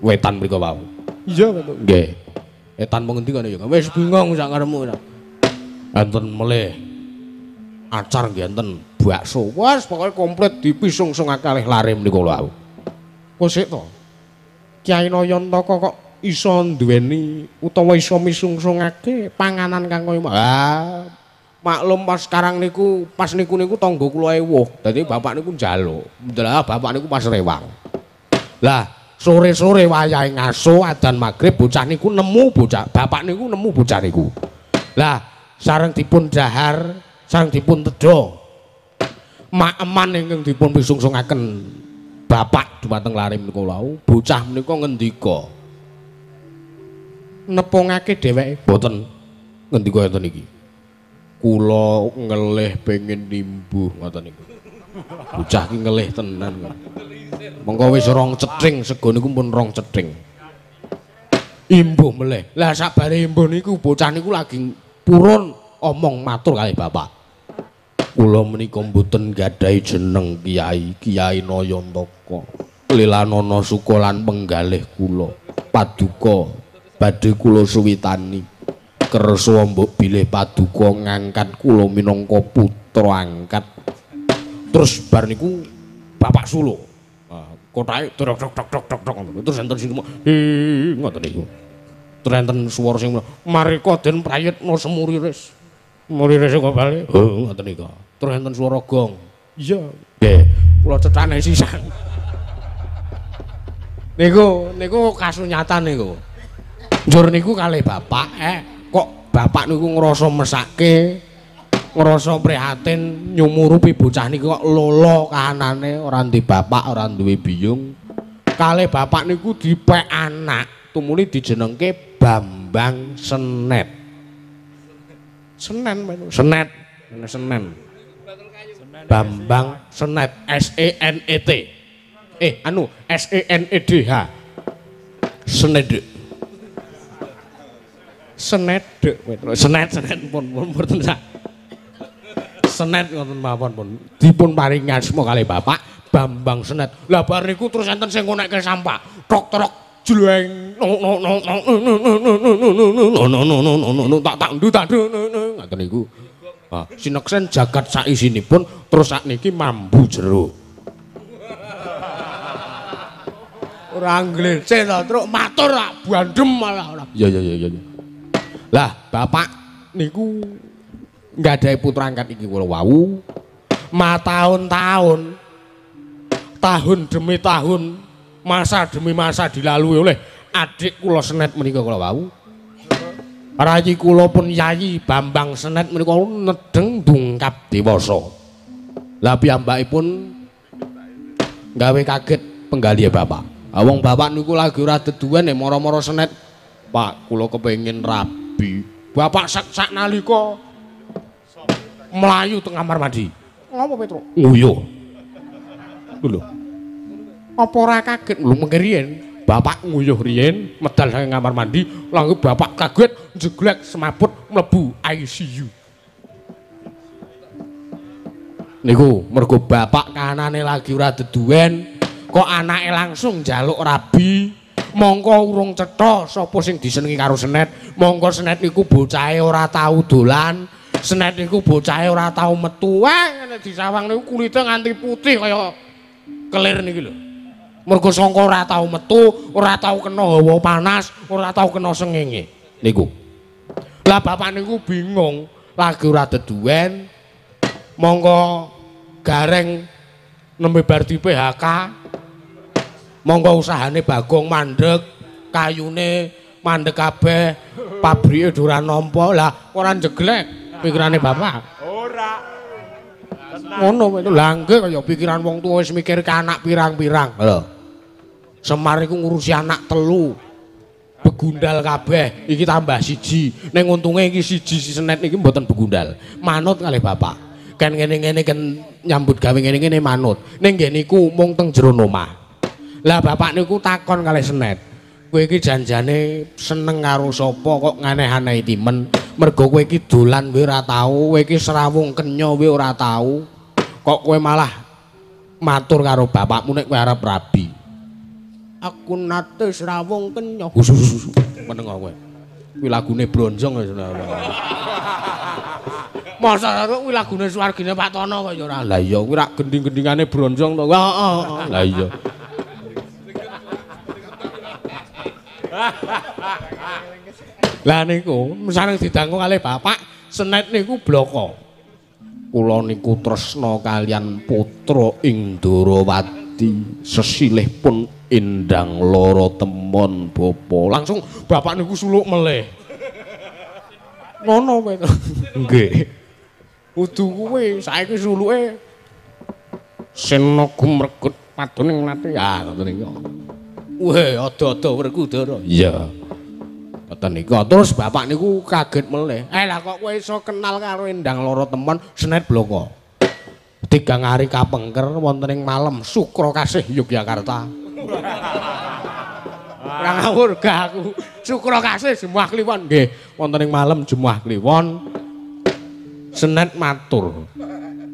wetan mriku wau. Iya betul. Nggih. Etan mung ngendi kono ya. Wis bingung sak karepmu. Enten melih acar nggih enten bakso. Wes pokoke komplit dipisungsungake kalih lare menika wau. Kok sik to? Kyai Nayantaka kok iso nduweni utawa iso misungsungake panganan kang kaya ah, maklum pas sekarang niku pas niku niku tangga kula ewuh. Dadi bapak niku njaluk. Lah bapak niku pas rewang. Lah sore-sore wayahe ngaso adzan magrib bocah niku nemu bocah bapak niku nemu bocah niku. Lah sareng dipun dahar, sareng dipun tedha. Maeman ingkang dipun pisungsungaken bapak dumateng lare menika wau, bocah menika ngendika. Nepungake dheweke mboten ngendika enten iki. Kula ngelih pengin nimbuh ngoten niku. Bocah ki ngelih tenan kok. Mongko wis rong cething sego niku pun rong cething. Imbuh melih. Lah sakbare imbuh niku bocah niku lagi purun omong matur kalih bapak. Kula menika mboten gadhahi jeneng Kiai, Kiai Nayantaka. Lilanana suka lan penggalih kula. Paduka badhe kula suwitani. Kersa mbok bilih paduka ngangkat kula minangka putra angkat. Terus bar niku Bapak Solo. Kotake dok dok dok dok dok ngoten. Terus enten sing ngoten niku. Terus enten swara sing mareka den prayitna semuriris. Muriris kok bali. Oh, ngoten niku. Terus enten swara gong. Iya. Nggih, kula cethane sisan. Niku niku kasunyatan niku. Njur niku kalih bapak, kok bapak niku ngrasa mesake, ngrasa prihatin nyumurupi bocah niku kok lolo kahanane, ora duwe bapak, ora duwe biyung. Kalih bapak niku dipek anak, tumuli dijenengke Bambang Senet. Senen, Senet, Senen. Bambang Senet, S E N E T. S E N E D H. Sened. Senet, Senet, Senet pun mboten sak. Senet ngoten mawon pun. Dipun paringi asma kalih bapak Bambang Senet. Lah bar niku terus enten sing ngonekke sampah. Tok trok jleng no no no no no no no no no no no no no tak tak ndu tak ngoten niku. Sineksen jagat saisinipun terus sakniki mambu jero. Ora nglece to, truk matur rak bandem malah ora. Iya iya iya. Lah bapak niku nggadahi putra angkat iki kula wau mataun-taun, tahun demi tahun, masa demi masa dilalui oleh adik kula Senet menika kula wau. Rayi kula pun Yayi Bambang Senet menika nedeng dungkap dewasa. Lah piyambakipun gawe kaget penggalihe bapak. Wong bapak niku lagi ora deduwen mara-mara Senet. Pak, kula kepengin rabi. Bapak sak-sak nalika mlayu teng kamar mandi. Ngopo Petro? Nguyuh. Lho. Apa ora kaget? Lho mengke riyen bapak nguyuh riyen medal saking kamar mandi, langsung bapak kaget jeglek semaput mlebu ICU. Niku mergo bapak kanane lagi ora deduwen, kok anake langsung njaluk rabi. Mongko urung cetha sapa sing disenengi karo Senet. Mongko Senet niku bocahe ora tau dolan, Senet niku bocahe ora tau metu. Wah, nek disawang niku kulite nganti putih kaya kelir niki lho. Mergo sangka ora tau metu, ora tau kena hawa panas, ora tau kena sengenge. Niku. Lah bapak niku bingung, lagi ora deduwen. Mongko gareng nembe bar di PHK. Mongko usahane Bagong mandeg, kayune mandeg kabeh, pabrike ora nampa. Lah ora njeglek pikirane bapak. Ora. Ngono itu lha nggih kaya pikiran wong tuwa wis mikir ke anak pirang-pirang. Lho. Semar iku ngurusi anak telu. Begundal kabeh, iki tambah siji. Ning untunge iki siji si Senet niki mboten begundal. Manut kalih bapak. Ken ngene-ngene ken nyambut gawe ngene-ngene manut. Ning nggih niku mung teng jero omah. Lah bapak niku takon kalih Senet. Kowe iki janjane seneng karo sapa kok nganeh-anehi timen? Mergo kowe iki dolan kowe ora tau, kowe iki srawung kenya kowe ora tau. Kok kowe malah matur karo bapakmu nek kowe arep rabi. Aku nate srawung kenya. Husus meneng kowe. Kuwi lagune Bronjong ya. Masa kuwi lagune swargine Pak Tono kok ya ora. Lah iya kuwi rak gending-gendingane Bronjong to. Heeh. Lah iya. Lah niku sareng didangu kalih bapak Senet niku bloko. Kula niku tresna kalian putra ing Ndorowati sesilih pun Endang Loro Temon bapa. Langsung bapak niku suluk melih. Ngono kowe. Nggih. Kudu kuwi saiki suluke sena gumregut padune nglati. Ah ngoten niku. Weh, ada-ada Werkudara. Iya. Ngoten niku. Terus bapak niku kaget melih. Lah kok kowe iso kenal karo Endang Loro Temon Senet bloko. Tigang hari kapengker wonten ing malem Sukra Kasih Yogyakarta. Ora ngawur gak aku. Sukra Kasih Jemuah Kliwon nggih. Wonten ing malem Jemuah Kliwon Senet matur.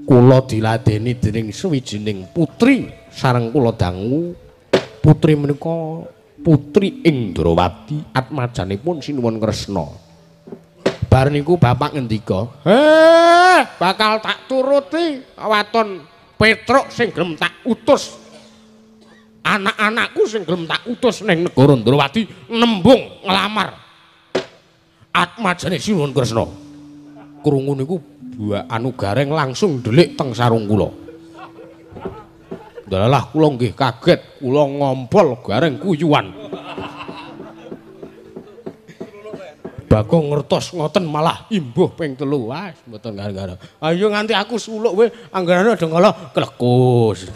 Kula diladeni dening suwijining putri sareng kula dangu. Putri menika Putri Indrawati atmajanipun Sinuwun Kresna. Bar niku bapak ngendika, "Heh, bakal tak turuti waton Petruk sing gelem tak utus. Anak-anakku sing gelem tak utus ning negara Ndrawati nembung nglamar atmajane Sinuwun Kresna." Krungu niku anu gareng langsung ndelik teng sarung kula. Dalalah kula nggih kaget, kula ngompol gareng kuyuan. Bagong ngertos ngoten malah imbuh ping 3. Wah, mboten gara-gara. Ayo nganti aku suluk kowe anggarane do ngono klekus.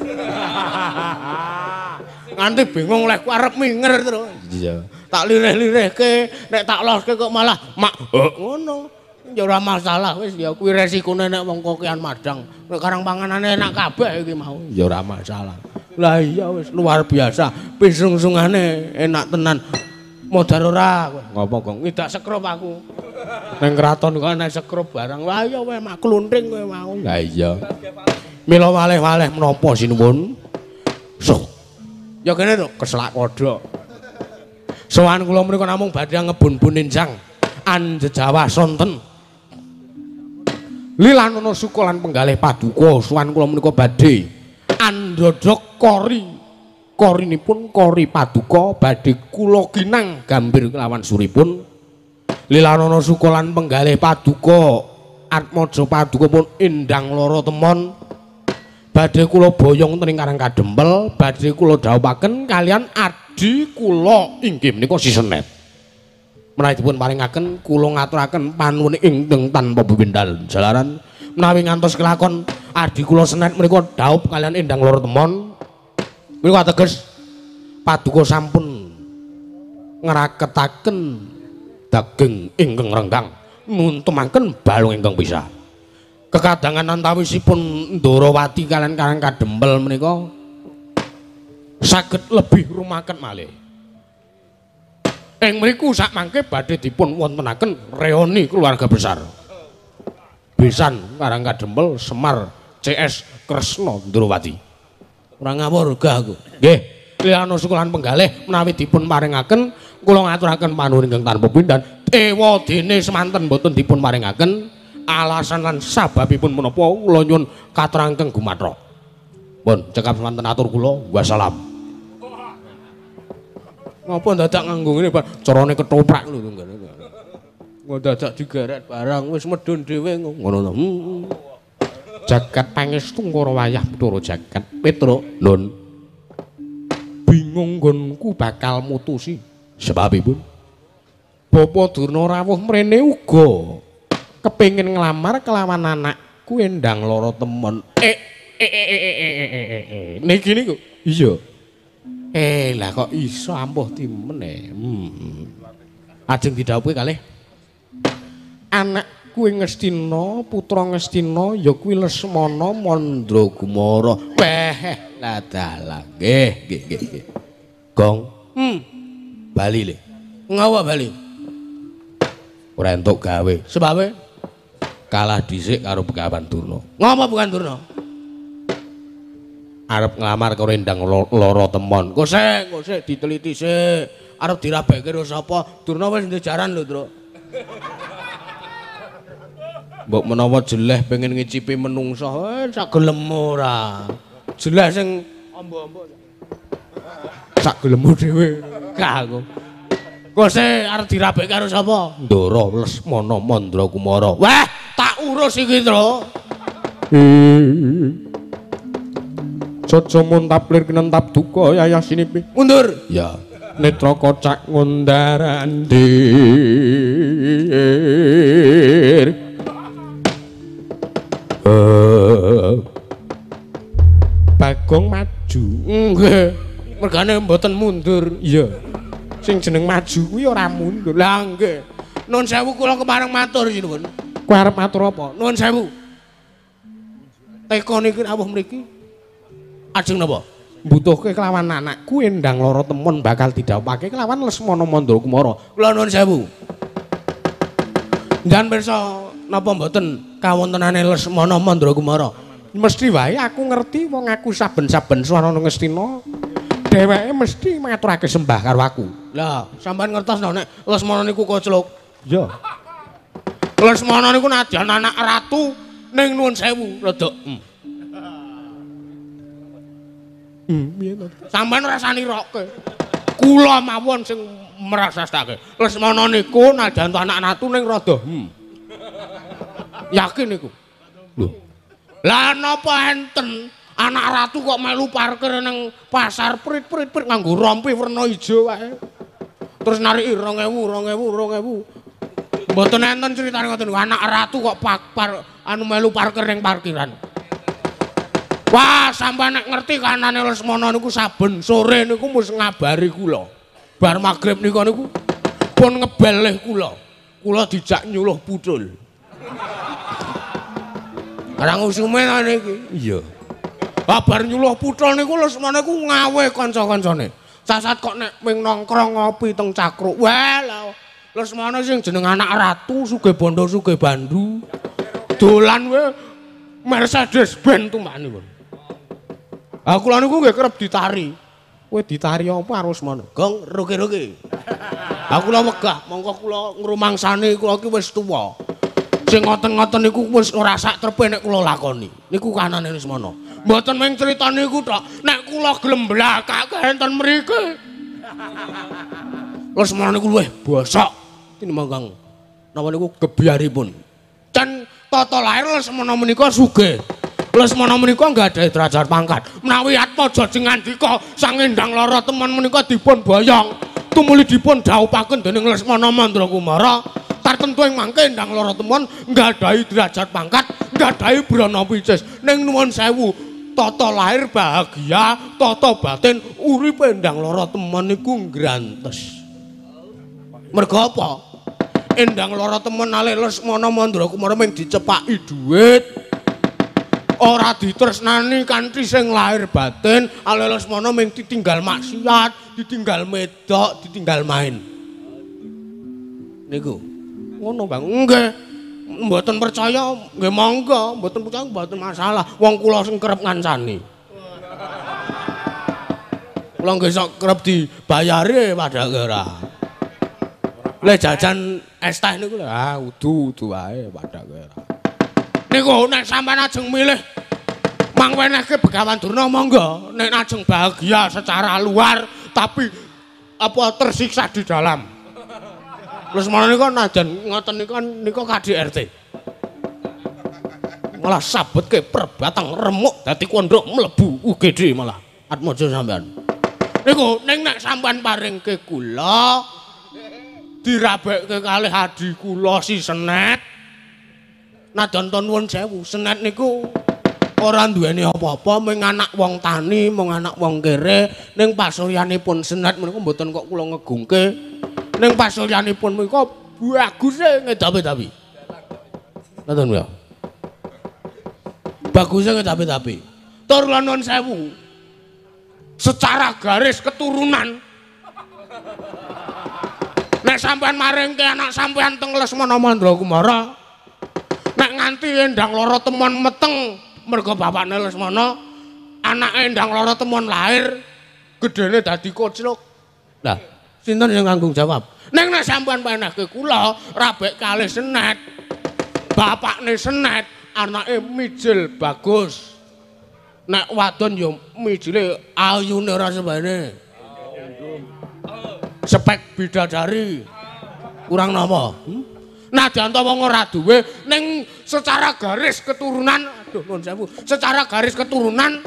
Nganti bingung lek arep minger terus. Iya. Tak lirih-lirihke, nek tak loske kok malah mak ngono. Ya ora masalah wis ya kuwi resikone nek wong kokean madang. Nek karang panganane enak kabeh iki mau. Ya ora masalah. Lah iya wis luar biasa. Pisungsungane enak tenan. Modar ora kowe. Ngopo kok ngidak sekrup aku. Ning kraton kok ana sekrup barang. Lah iya kowe mak klunting kowe mau. Lah iya. Mila waleh-waleh menapa sinuwun? Suh. Ya kene to keselak kodhok. Sowan kula menika namung badhe ngebun-bun enjang anjejawa sonten. Lilanono suka lan penggalih paduka sowan kula menika badhe andhodhok kori. Korinipun kori paduka badhe kula kinang gambir kelawan suripun. Lilanono suka lan penggalih paduka atmaja paduka pun Endang Loro Temon badhe kula boyong wonten ing Karang Kadempel, badhe kula dhawuhaken kalian adi kula inggih menika Si Senet. Menawi dipun paringaken kula ngaturaken panuwun ingkang tanpa bebendal jalaran menawi ngantos kelakon adi kula Senet menika dhaup kalian Endang Loro Temon menika ateges paduka sampun ngraketaken daging ingkang renggang nuntemaken balung ingkang pisah. Kekadangan antawisipun Ndorowati kalian Karang Kadempel menika saged lebih rumaket malih. Ing mriku sakmangke badhe dipun wontenaken reuni keluarga besar. Besan Karang Kadempel Semar CS Kresna Ndorowati. Ora ngawur gah aku. Nggih, liyane sukulan penggalih menawi dipun paringaken kula ngaturaken panuwun ingkang tanpa pindhan. Ewa dene semanten boten dipun paringaken alasan lan sababipun menapa kula nyuwun katerangken gumatra. Pun cekap semanten atur kula. Wassalam. Ngapa dadak nganggo ngene, Pak? Carane ketoprak lho tunggane. Engko dadak digeret barang wis medhun dhewe ngono to. Jagat pangestu ngara wayah Bathara jagat Petruk. Nun. Bingung nggonku bakal mutusi. Sebabipun Bapa Durna rawuh mrene uga kepengin nglamar kelawan anakku Endang Loro Temon. Niki niku. Iya. Lah kok iso ampuh timen e. Ajeng didhawuhi kalih anakku ing Ngastina, putra Ngastina ya kuwi Lesmana Mandra Gumara. Weh, lah dalah. Nggih, nggih, nggih. Gong. Bali le. Ngapa bali? Ora entuk gawe. Sebabe kalah dhisik karo Begawan Durna. Ngapa Begawan Durna? Arep nglamar karo Endang Loro Temon. Kok sik diteliti sik. Arep dirabeke karo sapa? Durna wis ndek jaran lho, Truk. Mbok menawa jeleh pengen ngicipi menungsa, sak gelem ora. Jeleh sing ombo-ombo. Sak gelemmu dhewe. Gah aku. Kok sik arep dirabeke karo sapa? Ndara Lesmana Mandra Kumara. Wah, tak urus iki, Truk. Caca muntaplir kinentap duka yayah sinipi. Mundur. Ya. Netra kocak ngundarandir. Bagong maju. Nggih. Mergane mboten mundur. Iya. Sing jeneng maju kuwi ora mundur. Lah nggih. Nuwun sewu kula kepareng matur sinuwun. Kowe arep matur apa? Nuwun sewu. Teko niki rawuh mriki. Ajeng napa? Mbutuhke kelawan anakku Endang Loro Temon bakal didhawuhake kelawan Lesmana Mandra Kumara. Kula nuwun sewu. Njan pirsa napa mboten kawontenane Lesmana Mandra Kumara? Mesti wae aku ngerti wong aku saben-saben swarana Ngastina dheweke mesti ngaturake sembah karo aku. Lah, sampean ngertos no nek Lesmana niku kocluk. Iya. Lesmana niku nadyan anak ratu ning nuwun sewu rada. Piye to? Sampeyan ora saniroke. Kula mawon sing merasake. Lesmana niku nadyan anak ratu ning rada. Yakin niku. Lho. Lah napa enten anak ratu kok melu parkir nang pasar prit-prit-prit nganggo rompi werna ijo wae. Terus nariki 2000, 2000, 2000. Mboten enten critane ngoten niku. Anak ratu kok anu melu parkir ning parkiran. Wah, sampeyan nek ngerti kanane Lesmana niku saben sore niku mesti ngabari kula. Bar magrib niku niku pun ngebel leh kula. Kula dijak nyuluh putul. Karang usume ta niki. Iya. Bar nyuluh putul niku Lesmana niku ngawe kanca-kancane. Sasat kok nek ming nongkrong ngopi teng Cakruk. Wah, lha Lesmana sing jeneng anak ratu, sugih bondo, sugih bandu. Dolan wae Mercedes Benz tumpakane. Ah kula niku nggih kerep ditari. Kowe ditari apa karo Lesmana? Gong roke-roke. Ah kula wegah, mongko kula ngrumangsani kula iki wis tuwa. Sing ngoten-ngoten niku wis ora sak trepe nek kula lakoni. Niku kanane Lesmana. Mboten mung crita niku tok, nek kula gelem blakake enten mriki. Lesmana niku luwih bosok tinimbang Kang napa niku gebyaripun. Can tata lahir Lesmana menika sugih. Lesmana menika nggadahi derajat pangkat. Menawi Atmaja jengandika Sang Endang Lara Temen menika dipun boyong, tumuli dipun dhawuhaken dening Lesmana Mandrakumara. Tartemtu ing mangke Endang Lara Temen nggadahi derajat pangkat, nggadahi brana picis. Ning nuwun sewu, tata lahir bahagia, tata batin uripe Endang Lara Temen niku nggrantes. Mergo apa? Endang Lara Temen alih Lesmana Mandrakumara mung dicepaki dhuwit. Ora ditresnani kanthi sing lahir batin, alih Lesmana mung ditinggal maksiat, ditinggal medok, ditinggal main. Niku. Ngono, Bang. Nggih. Mboten percaya nggih monggo, mboten percaya mboten masalah. Wong kula sing kerep ngancani. Kula nggih sok kerep dibayari padahal ora. Le jajan es teh niku lho, ah udu-udu wae padahal ora. Niku nek sampean ajeng milih mang wenehke Begawan Durna monggo, nek ajeng bahagia secara luar tapi apa tersiksa di dalam. Lesmana niku najan ngoten niku niku KDRT. Malah sabetke perbatang remuk dadi kondok mlebu UGD malah Atmaja sampean. Niku ning nek sampean paringke kula dirabekke kalih adi kula si Senet. Najan to nuwun sewu, Senet niku ora duweni apa-apa, mung anak wong tani, mung anak wong kere, ning pasuryanipun Senet menika mboten kok kula ngegungke. Ning pasuryanipun menika baguse ngedapi-dapi. Ngoten ya. Baguse ngedapi-dapi. Tur lan nuwun sewu. Secara garis keturunan nek sampean maringke anak sampean teng Lesmana Mandrakumara, nek nganti Endang Lara Temon meteng mergo bapakne Lesmana, anake Endang Lara Temon lahir gedene dadi kocluk. Lah, sinten sing tanggung jawab? Ning nek sampean penehke kula rabek kalih Senet, bapakne Senet, anake mijil bagus. Nek wadon ya mijile ayune ora sebane. Spek bidadari. Kurang napa? Najan to wong ora duwe ning secara garis keturunan, aduh nuwun sewu, secara garis keturunan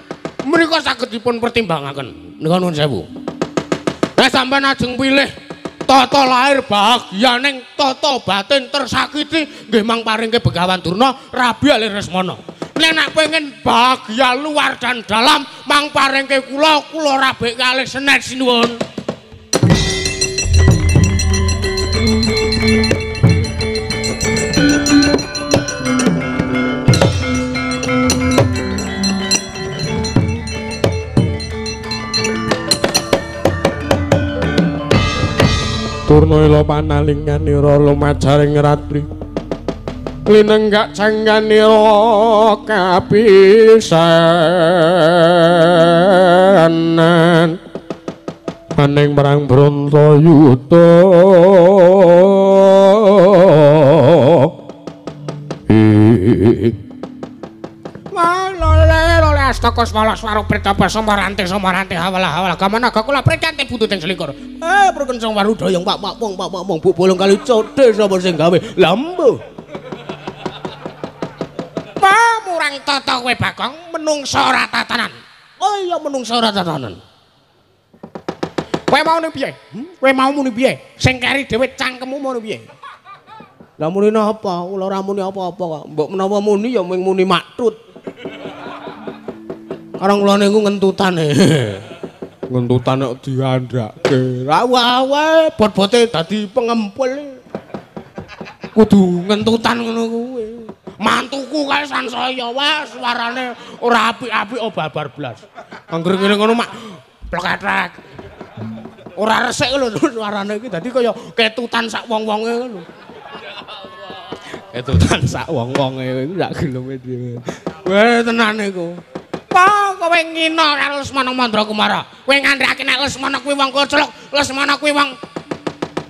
menika saged dipun pertimbangaken. Nika nuwun sewu. Nek sampean ajeng pilih tata lahir bahagia ning tata batin tersakiti nggih mang paringke Begawan Durna rabi alih Lesmana. Nek nek pengen bahagia luar dan dalam mang paringke kula, kula rabek kalih Senet sinuwun. Turna ila panalinganira lumajaring ratri. Linenggak cangganira kapisanan aning perang Bratayuda. Lole astaka swala swara pritapa samarante samarante hawala hawala gamana kula prikante bututing selikur. Prukenceng warudayang pak pak pong pak pak pong bu bolong kali codhe sapa sing gawe lambu. Murang tata kowe Bagong menungsa ora tatanan. Oh iya menungsa ora tatanan. Kowe mau piye? Kowe mau muni piye? Sing keri dhewe cangkemmu mau piye? Lah muni napa? Kula ora muni apa-apa kok. Mbok menawa muni ya mung muni maktut. Karang kula niku ngentutane. Ngentutan kok diandhake. Ra wae bot-bote dadi pengempul. Kudu ngentutan ngono kuwi. Mantuku kae sansaya wae suarane ora apik-apik babar blas. Angger ngene ngono mak plekethek. Ora resik lho suarane iki dadi kaya ketutan sak wong-wonge ngono. Ketutan sak wong-wonge iku sak geleme dhewe. Weh tenan iku. Pa kowe ngina karo Lesmana Mandrakumara. Kowe ngandhake nek Lesmana kuwi wong koclok, Lesmana kuwi wong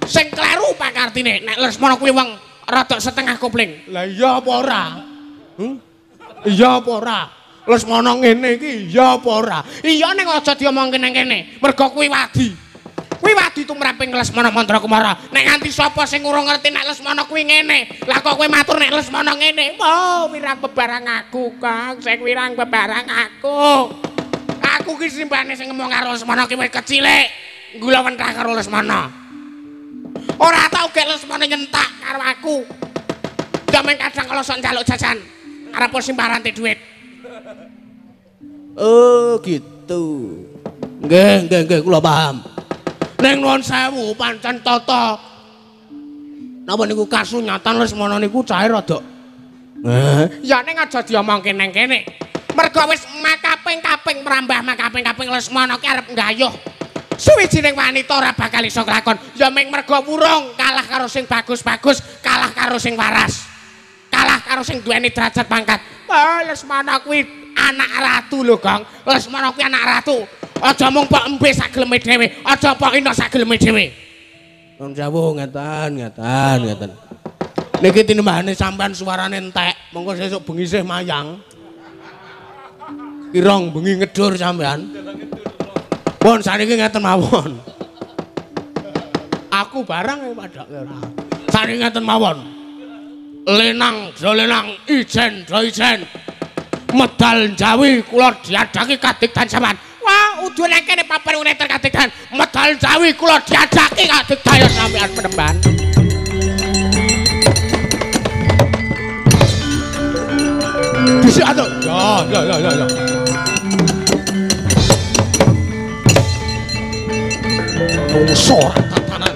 sing kleru pakartine. Nek Lesmana kuwi wong rada setengah kopling. Lah iya apa ora? Iya apa ora? Lesmana ngene iki iya apa ora? Iya ning aja diomongke nang kene. Mergo kuwi wadi. Kuwi wadi tumraping Lesmana Mandrakumara. Nek nganti sapa sing urung ngerti nek Lesmana kuwi ngene, lah kok kowe matur nek Lesmana ngene? Oh, wirang bebarang aku, Kang. Sing wirang bebarang aku. Aku ki simbane sing ngomong karo Lesmana ki wis kecilik. Gula wenthah karo Lesmana. Ora tau gek Lesmana nyentak karo aku. Jamen kadang kalau sok njaluk jajan, arep simparante duit. Oh, gitu. Nggih, nggih, nggih, kula paham. Ning nuwun sewu pancen tata. Napa niku kasunyatan Lesmana niku cair rada. Ya ning aja diomongke nang kene. Mergo wis makaping-kaping merambah makaping-kaping Lesmana ki arep nggayuh. Suwijining wanita ora bakal iso kelakon. Ya ming mergo wurung kalah karo sing bagus-bagus, kalah karo sing waras. Kalah karo sing duweni derajat pangkat. Wah, Lesmana kuwi anak ratu lho, Gong. Lesmana kuwi anak ratu. Aja mung pok embe sak geleme dhewe, aja pok ino sak geleme dhewe. Nuwun sewu ngeten, ngeten, ngeten. Niki tinembahane sampean suarane entek, monggo sesuk bengi sih mayang. Kirang bengi ngedur sampean. Pun saniki ngeten mawon. Aku barang padake ora. Saniki ngeten mawon. Lenang do lenang, ijen do ijen. Medal Jawi kula diadhaki kadigdan sampean. Wah, udu nang kene papan ngene kadigdan. Medal Jawi kula diadhaki kadigdayan sampean penemban. Dhisik atuh. Ya, ya, ya, ya, ya. Menungso ora tatanan.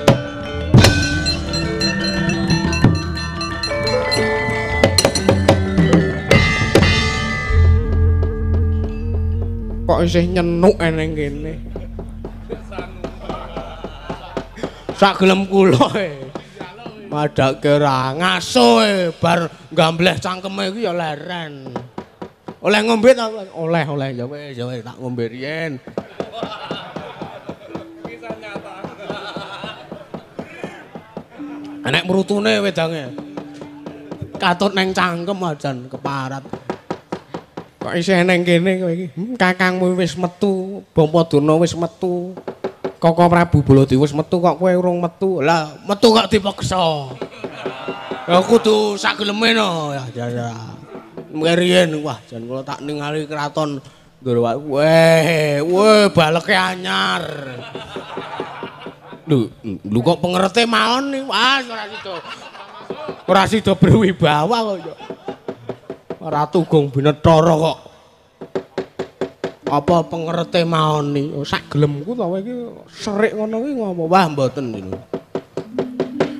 Kok isih nyenuk eneng kene. Sak gelem kula e. Padake ora ngaso e bar nggambleh cangkeme iki ya leren. Oleh ngombe ta? Oleh, oleh ya wis, ya wis tak ngombe riyen. Enek mrutune wedange. Katut neng cangkem ajan keparat. Kok isih neng kene kowe iki? Kakangmu wis metu, Bapa Durna wis metu. Koko Prabu Baladewa wis metu kok kowe urung metu. Lah, metu kok dipaksa. Ya kudu sak geleme no. Ya ya. Riyen wah jan kula tak ningali kraton Ndorowati. Weh, weh baleke anyar. Lho, lho kok pengerete mawon nih. Wah, ora sida. Ora sida berwibawa kok ya. Ratu Gong Binethara kok. Apa pengerete mawon nih? Oh, sak gelemku ta kowe iki serik ngono kuwi ngopo? Wah, mboten niku.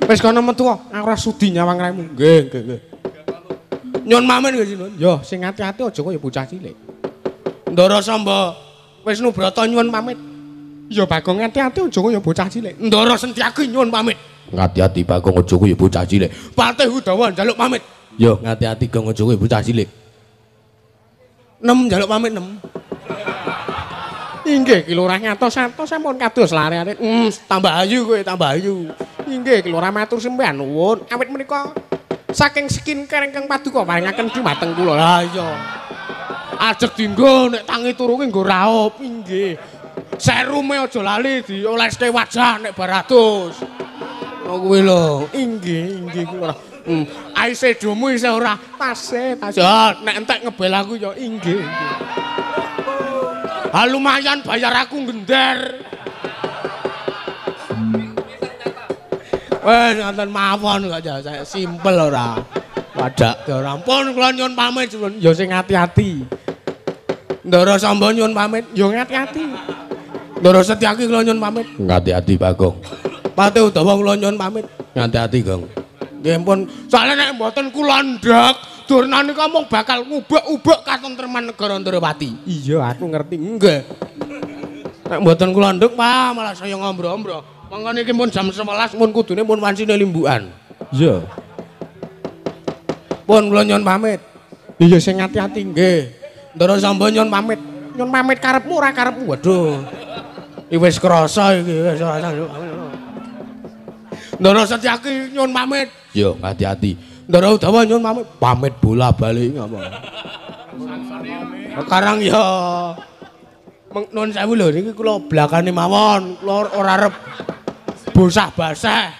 Wis kono metu aku ora sudi nyawang raimu. Nggih, nggih, nggih. Nyun mamen nggih, Sinuwun. Yo, sing ati-ati aja kaya bocah cilik. Ndara Samba Wisnubrata nyuwun pamit. Ya Bagong ati-ati aja kaya bocah cilik. Ndara Sentyaki nyuwun pamit. Ngati-ati Bagong aja kaya bocah cilik. Patih Udawa njaluk pamit. Yo ngati-ati gong aja kowe bocah cilik. 6 njaluk pamit 6. Inggih Ki Lurah ngatos-atos sampun kados lare-are. Tambah ayu kowe, tambah ayu. Inggih Ki Lurah matur sembah nuwun. Awit menika saking skincare ingkang paduka paringaken dumateng kula. Lah iya. Ajeg dienggo nek tangi turu ki nggo raup. Inggih. Serume aja lali dioleske wajah nek bar adus. Ngono kuwi lho. Inggih, inggih Ki Lurah. Eyeshadow-mu isih ora tasih, tasih. Nek entek ngebel aku ya inggih, inggih. Ha lumayan bayar aku gender. Wes ngoten mawon kok ya, saya simpel ora. Wadake ora. Ampun kula nyuwun pamit nyuwun ya sing ati-ati. Ndara Samba nyuwun pamit ya ngati-ati. Ndara Setyaki kula nyuwun pamit. Ngati-ati Bagong. Pate Udawa kula nyuwun pamit. Ngati-ati Gong. Nggih pun, soalnya nek mboten kula ndhek, Durna nika mung bakal ngubek-ubek katentreman negara Ndrawati. Iya, aku ngerti. Nggih. Nek mboten kula ndhek, Pak, malah saya ngombro-ombro. Mangkane iki pun jam 11 pun kudune pun wancine limbukan. Iya. Pun kula nyuwun pamit. Iya sing ati-ati nggih. Ndara Samba nyuwun pamit. Nyuwun pamit karepmu ora karepmu. Waduh. Iki wis krasa iki wis ora. Ndara Setyaki nyuwun pamit. Yo ngati-ati. Ndara Udawa nyuwun pamit. Pamit bola-bali ngapa. Sekarang ya nuwun sewu lho niki kula blakane mawon, kula ora arep bosah basah.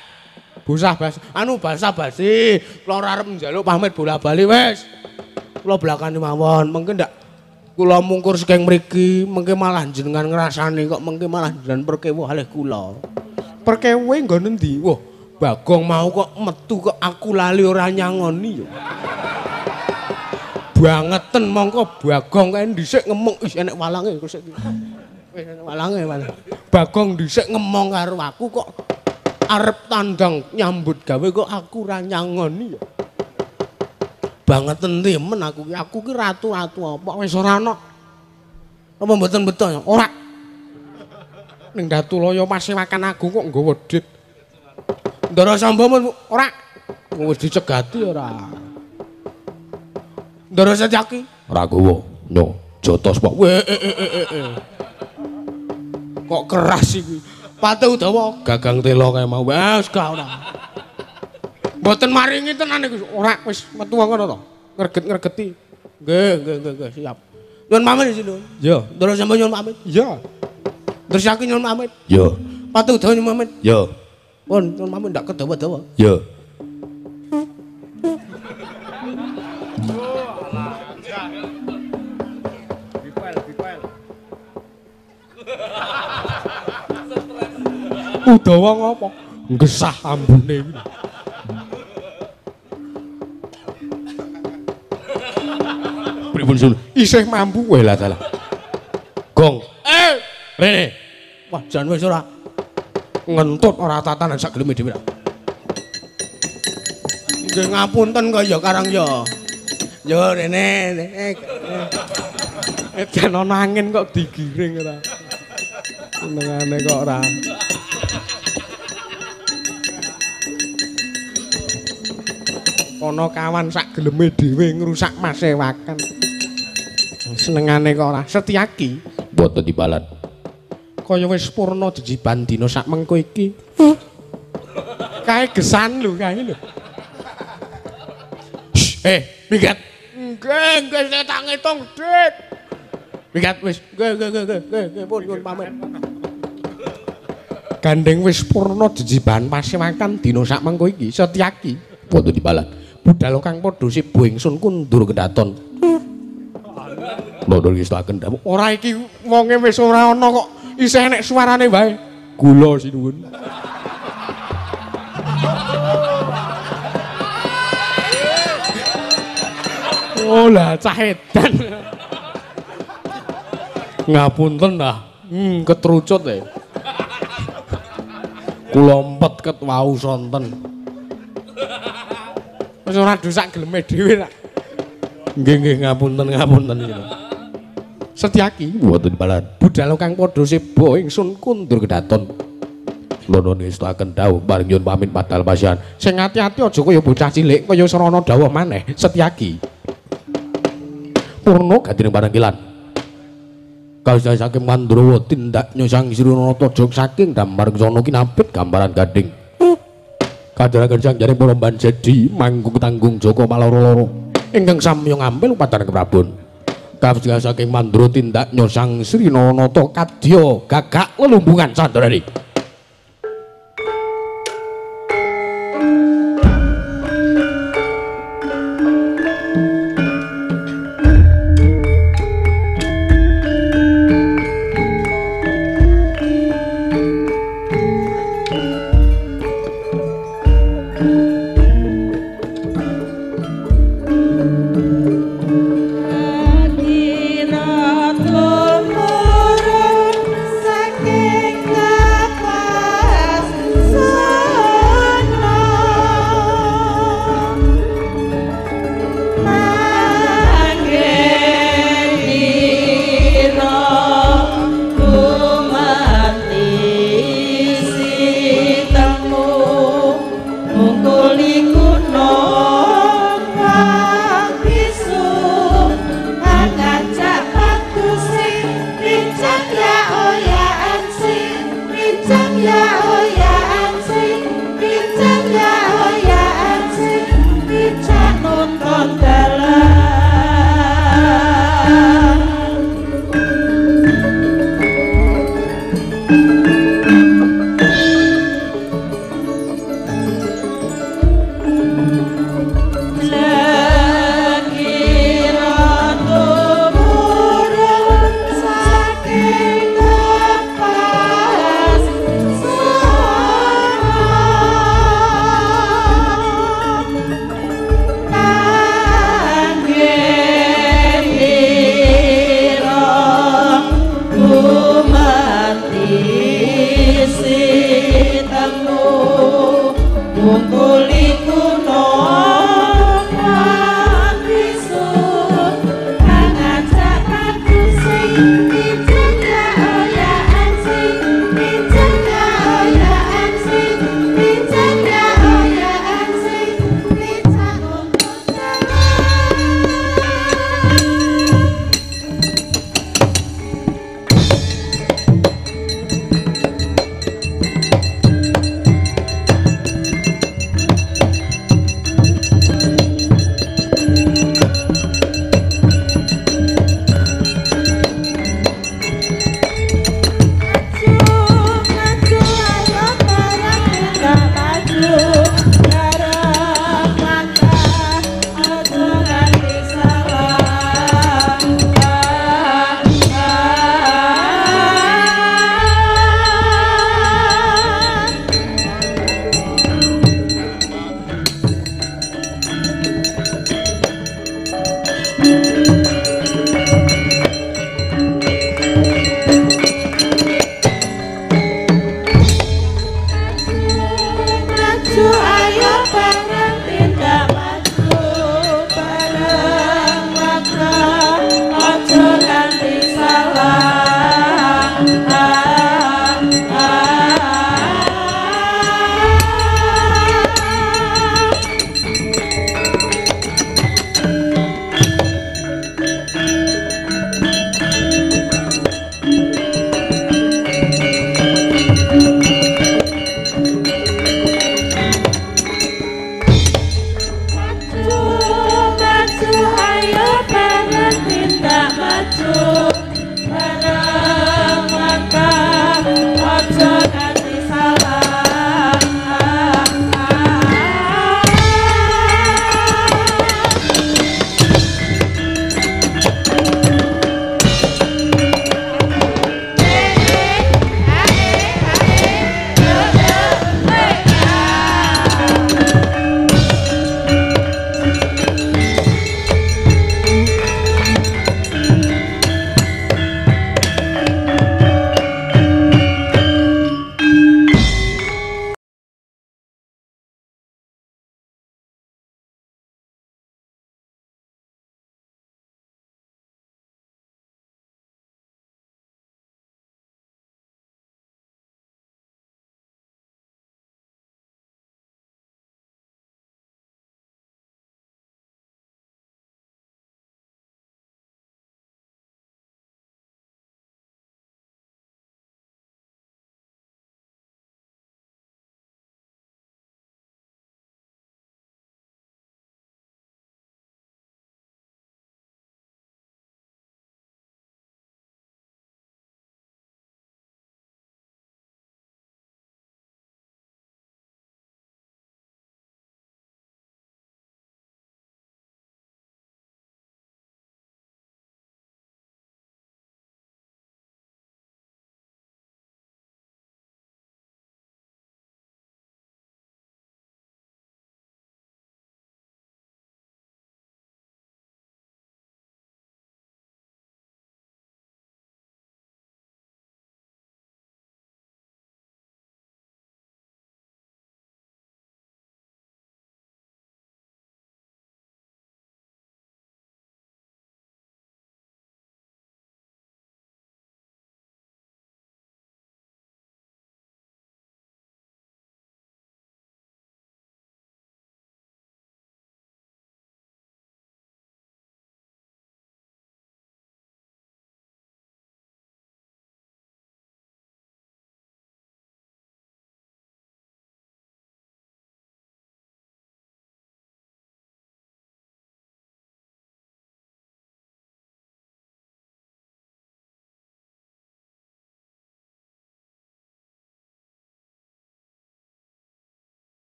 Bosah basah, anu basah basi. Kula ora arep njaluk pamit bola-bali wis. Kula blakane mawon, mengke ndak kula mungkur saking mriki, mengke malah jenengan ngrasani kok mengke malah jenengan perkewuh kalih kula. Perkewuhe nggon endi? Wah, Bagong mau kok metu kok aku lali ora nyangoni ya. Bangeten mongko Bagong kae dhisik ngemong is enek walange kok sik. Wis enek walange walang. Bagong dhisik ngemong karo aku kok arep tandang nyambut gawe kok aku ora nyangoni ya. Bangeten temen aku ki. Aku ki ratu-ratu apa wis ora ana. Apa mboten beto ya? Ora. Ning Datulaya pasewakan agung kok nggawa dit. Ndara Samba mun ora wis dicegati ora. Ndara Setyaki ora gowo. Yo jotos kok. Kok keras iki. Pate Udawa gagang telo kae mau. Wis gak ora. Mboten maringi tenan iki. Ora wis metu ngono to. Ngreget-ngregeti. Nggih, nggih, nggih, nggih, siap. Nyuwun pamit sinuwun. Yo, Ndara Samba nyuwun pamit. Iya. Terus aku nyuwun pamit. Yo. Pate Udawa nyuwun pamit. Yo. Pun nyuwun pamit ndak kedawa-dawa. Yo. Udawa ngopo? Ngesah ambune iki. Pripun sun? Isih mampu kowe lah dalah. Gong. Rene. Wah, jan wis ora ngentut ora tatanan sak geleme dhewe. Nggih ngapunten kok ya Karang ya. Yo rene. Jan ana angin kok digiring ora. Senengane kok ora. Ana kawan sak geleme dhewe ngrusak masewakan. Senengane kok ora. Setyaki mboten dibalan. Kaya wis purna jejiban dina sak mengko iki. Kae gesan lho kae lho. Minggat. Nggih, nggih saya tak ngitung, Dik. Minggat wis. Nggih, nggih, nggih, nggih, nggih pun nyuwun pamit. Gandeng wis purna jejiban pasewakan dina sak mengko iki. Setyaki mboten dibalan. Budal kang padha sibo ingsun kundur kedaton. Lho ngestakaken dawuh. Ora iki wonge wis ora ana kok isih enek suarane wae. Kula sinuwun. Oh lah cah edan. Ngapunten lah. Ketrucut e. Kula empet ket wau sonten. Wis ora dosak geleme dhewe ta. Nggih nggih ngapunten ngapunten iki. Setyaki mboten balan. Budal kang padha sebo ingsun kundur kedaton. Nuwun ngestakaken dawuh bareng nyuwun pamit padal pasihan. Sing ati-ati aja kaya bocah cilik kaya srana dawuh maneh Setyaki. Purna gadining parengkilan. Kawis saking Mandrawa tindak nyosang Sri Nata jog saking damar kencana kinapit gambaran gading. Kadharaken sang jare para banjedi manggung tanggung Joko maloro-loro ingkang samya ngampil upadan keprabon. Kawis saking Mandra tindak nyosang Sri Nata kadya gagak lelumbungan sandarani.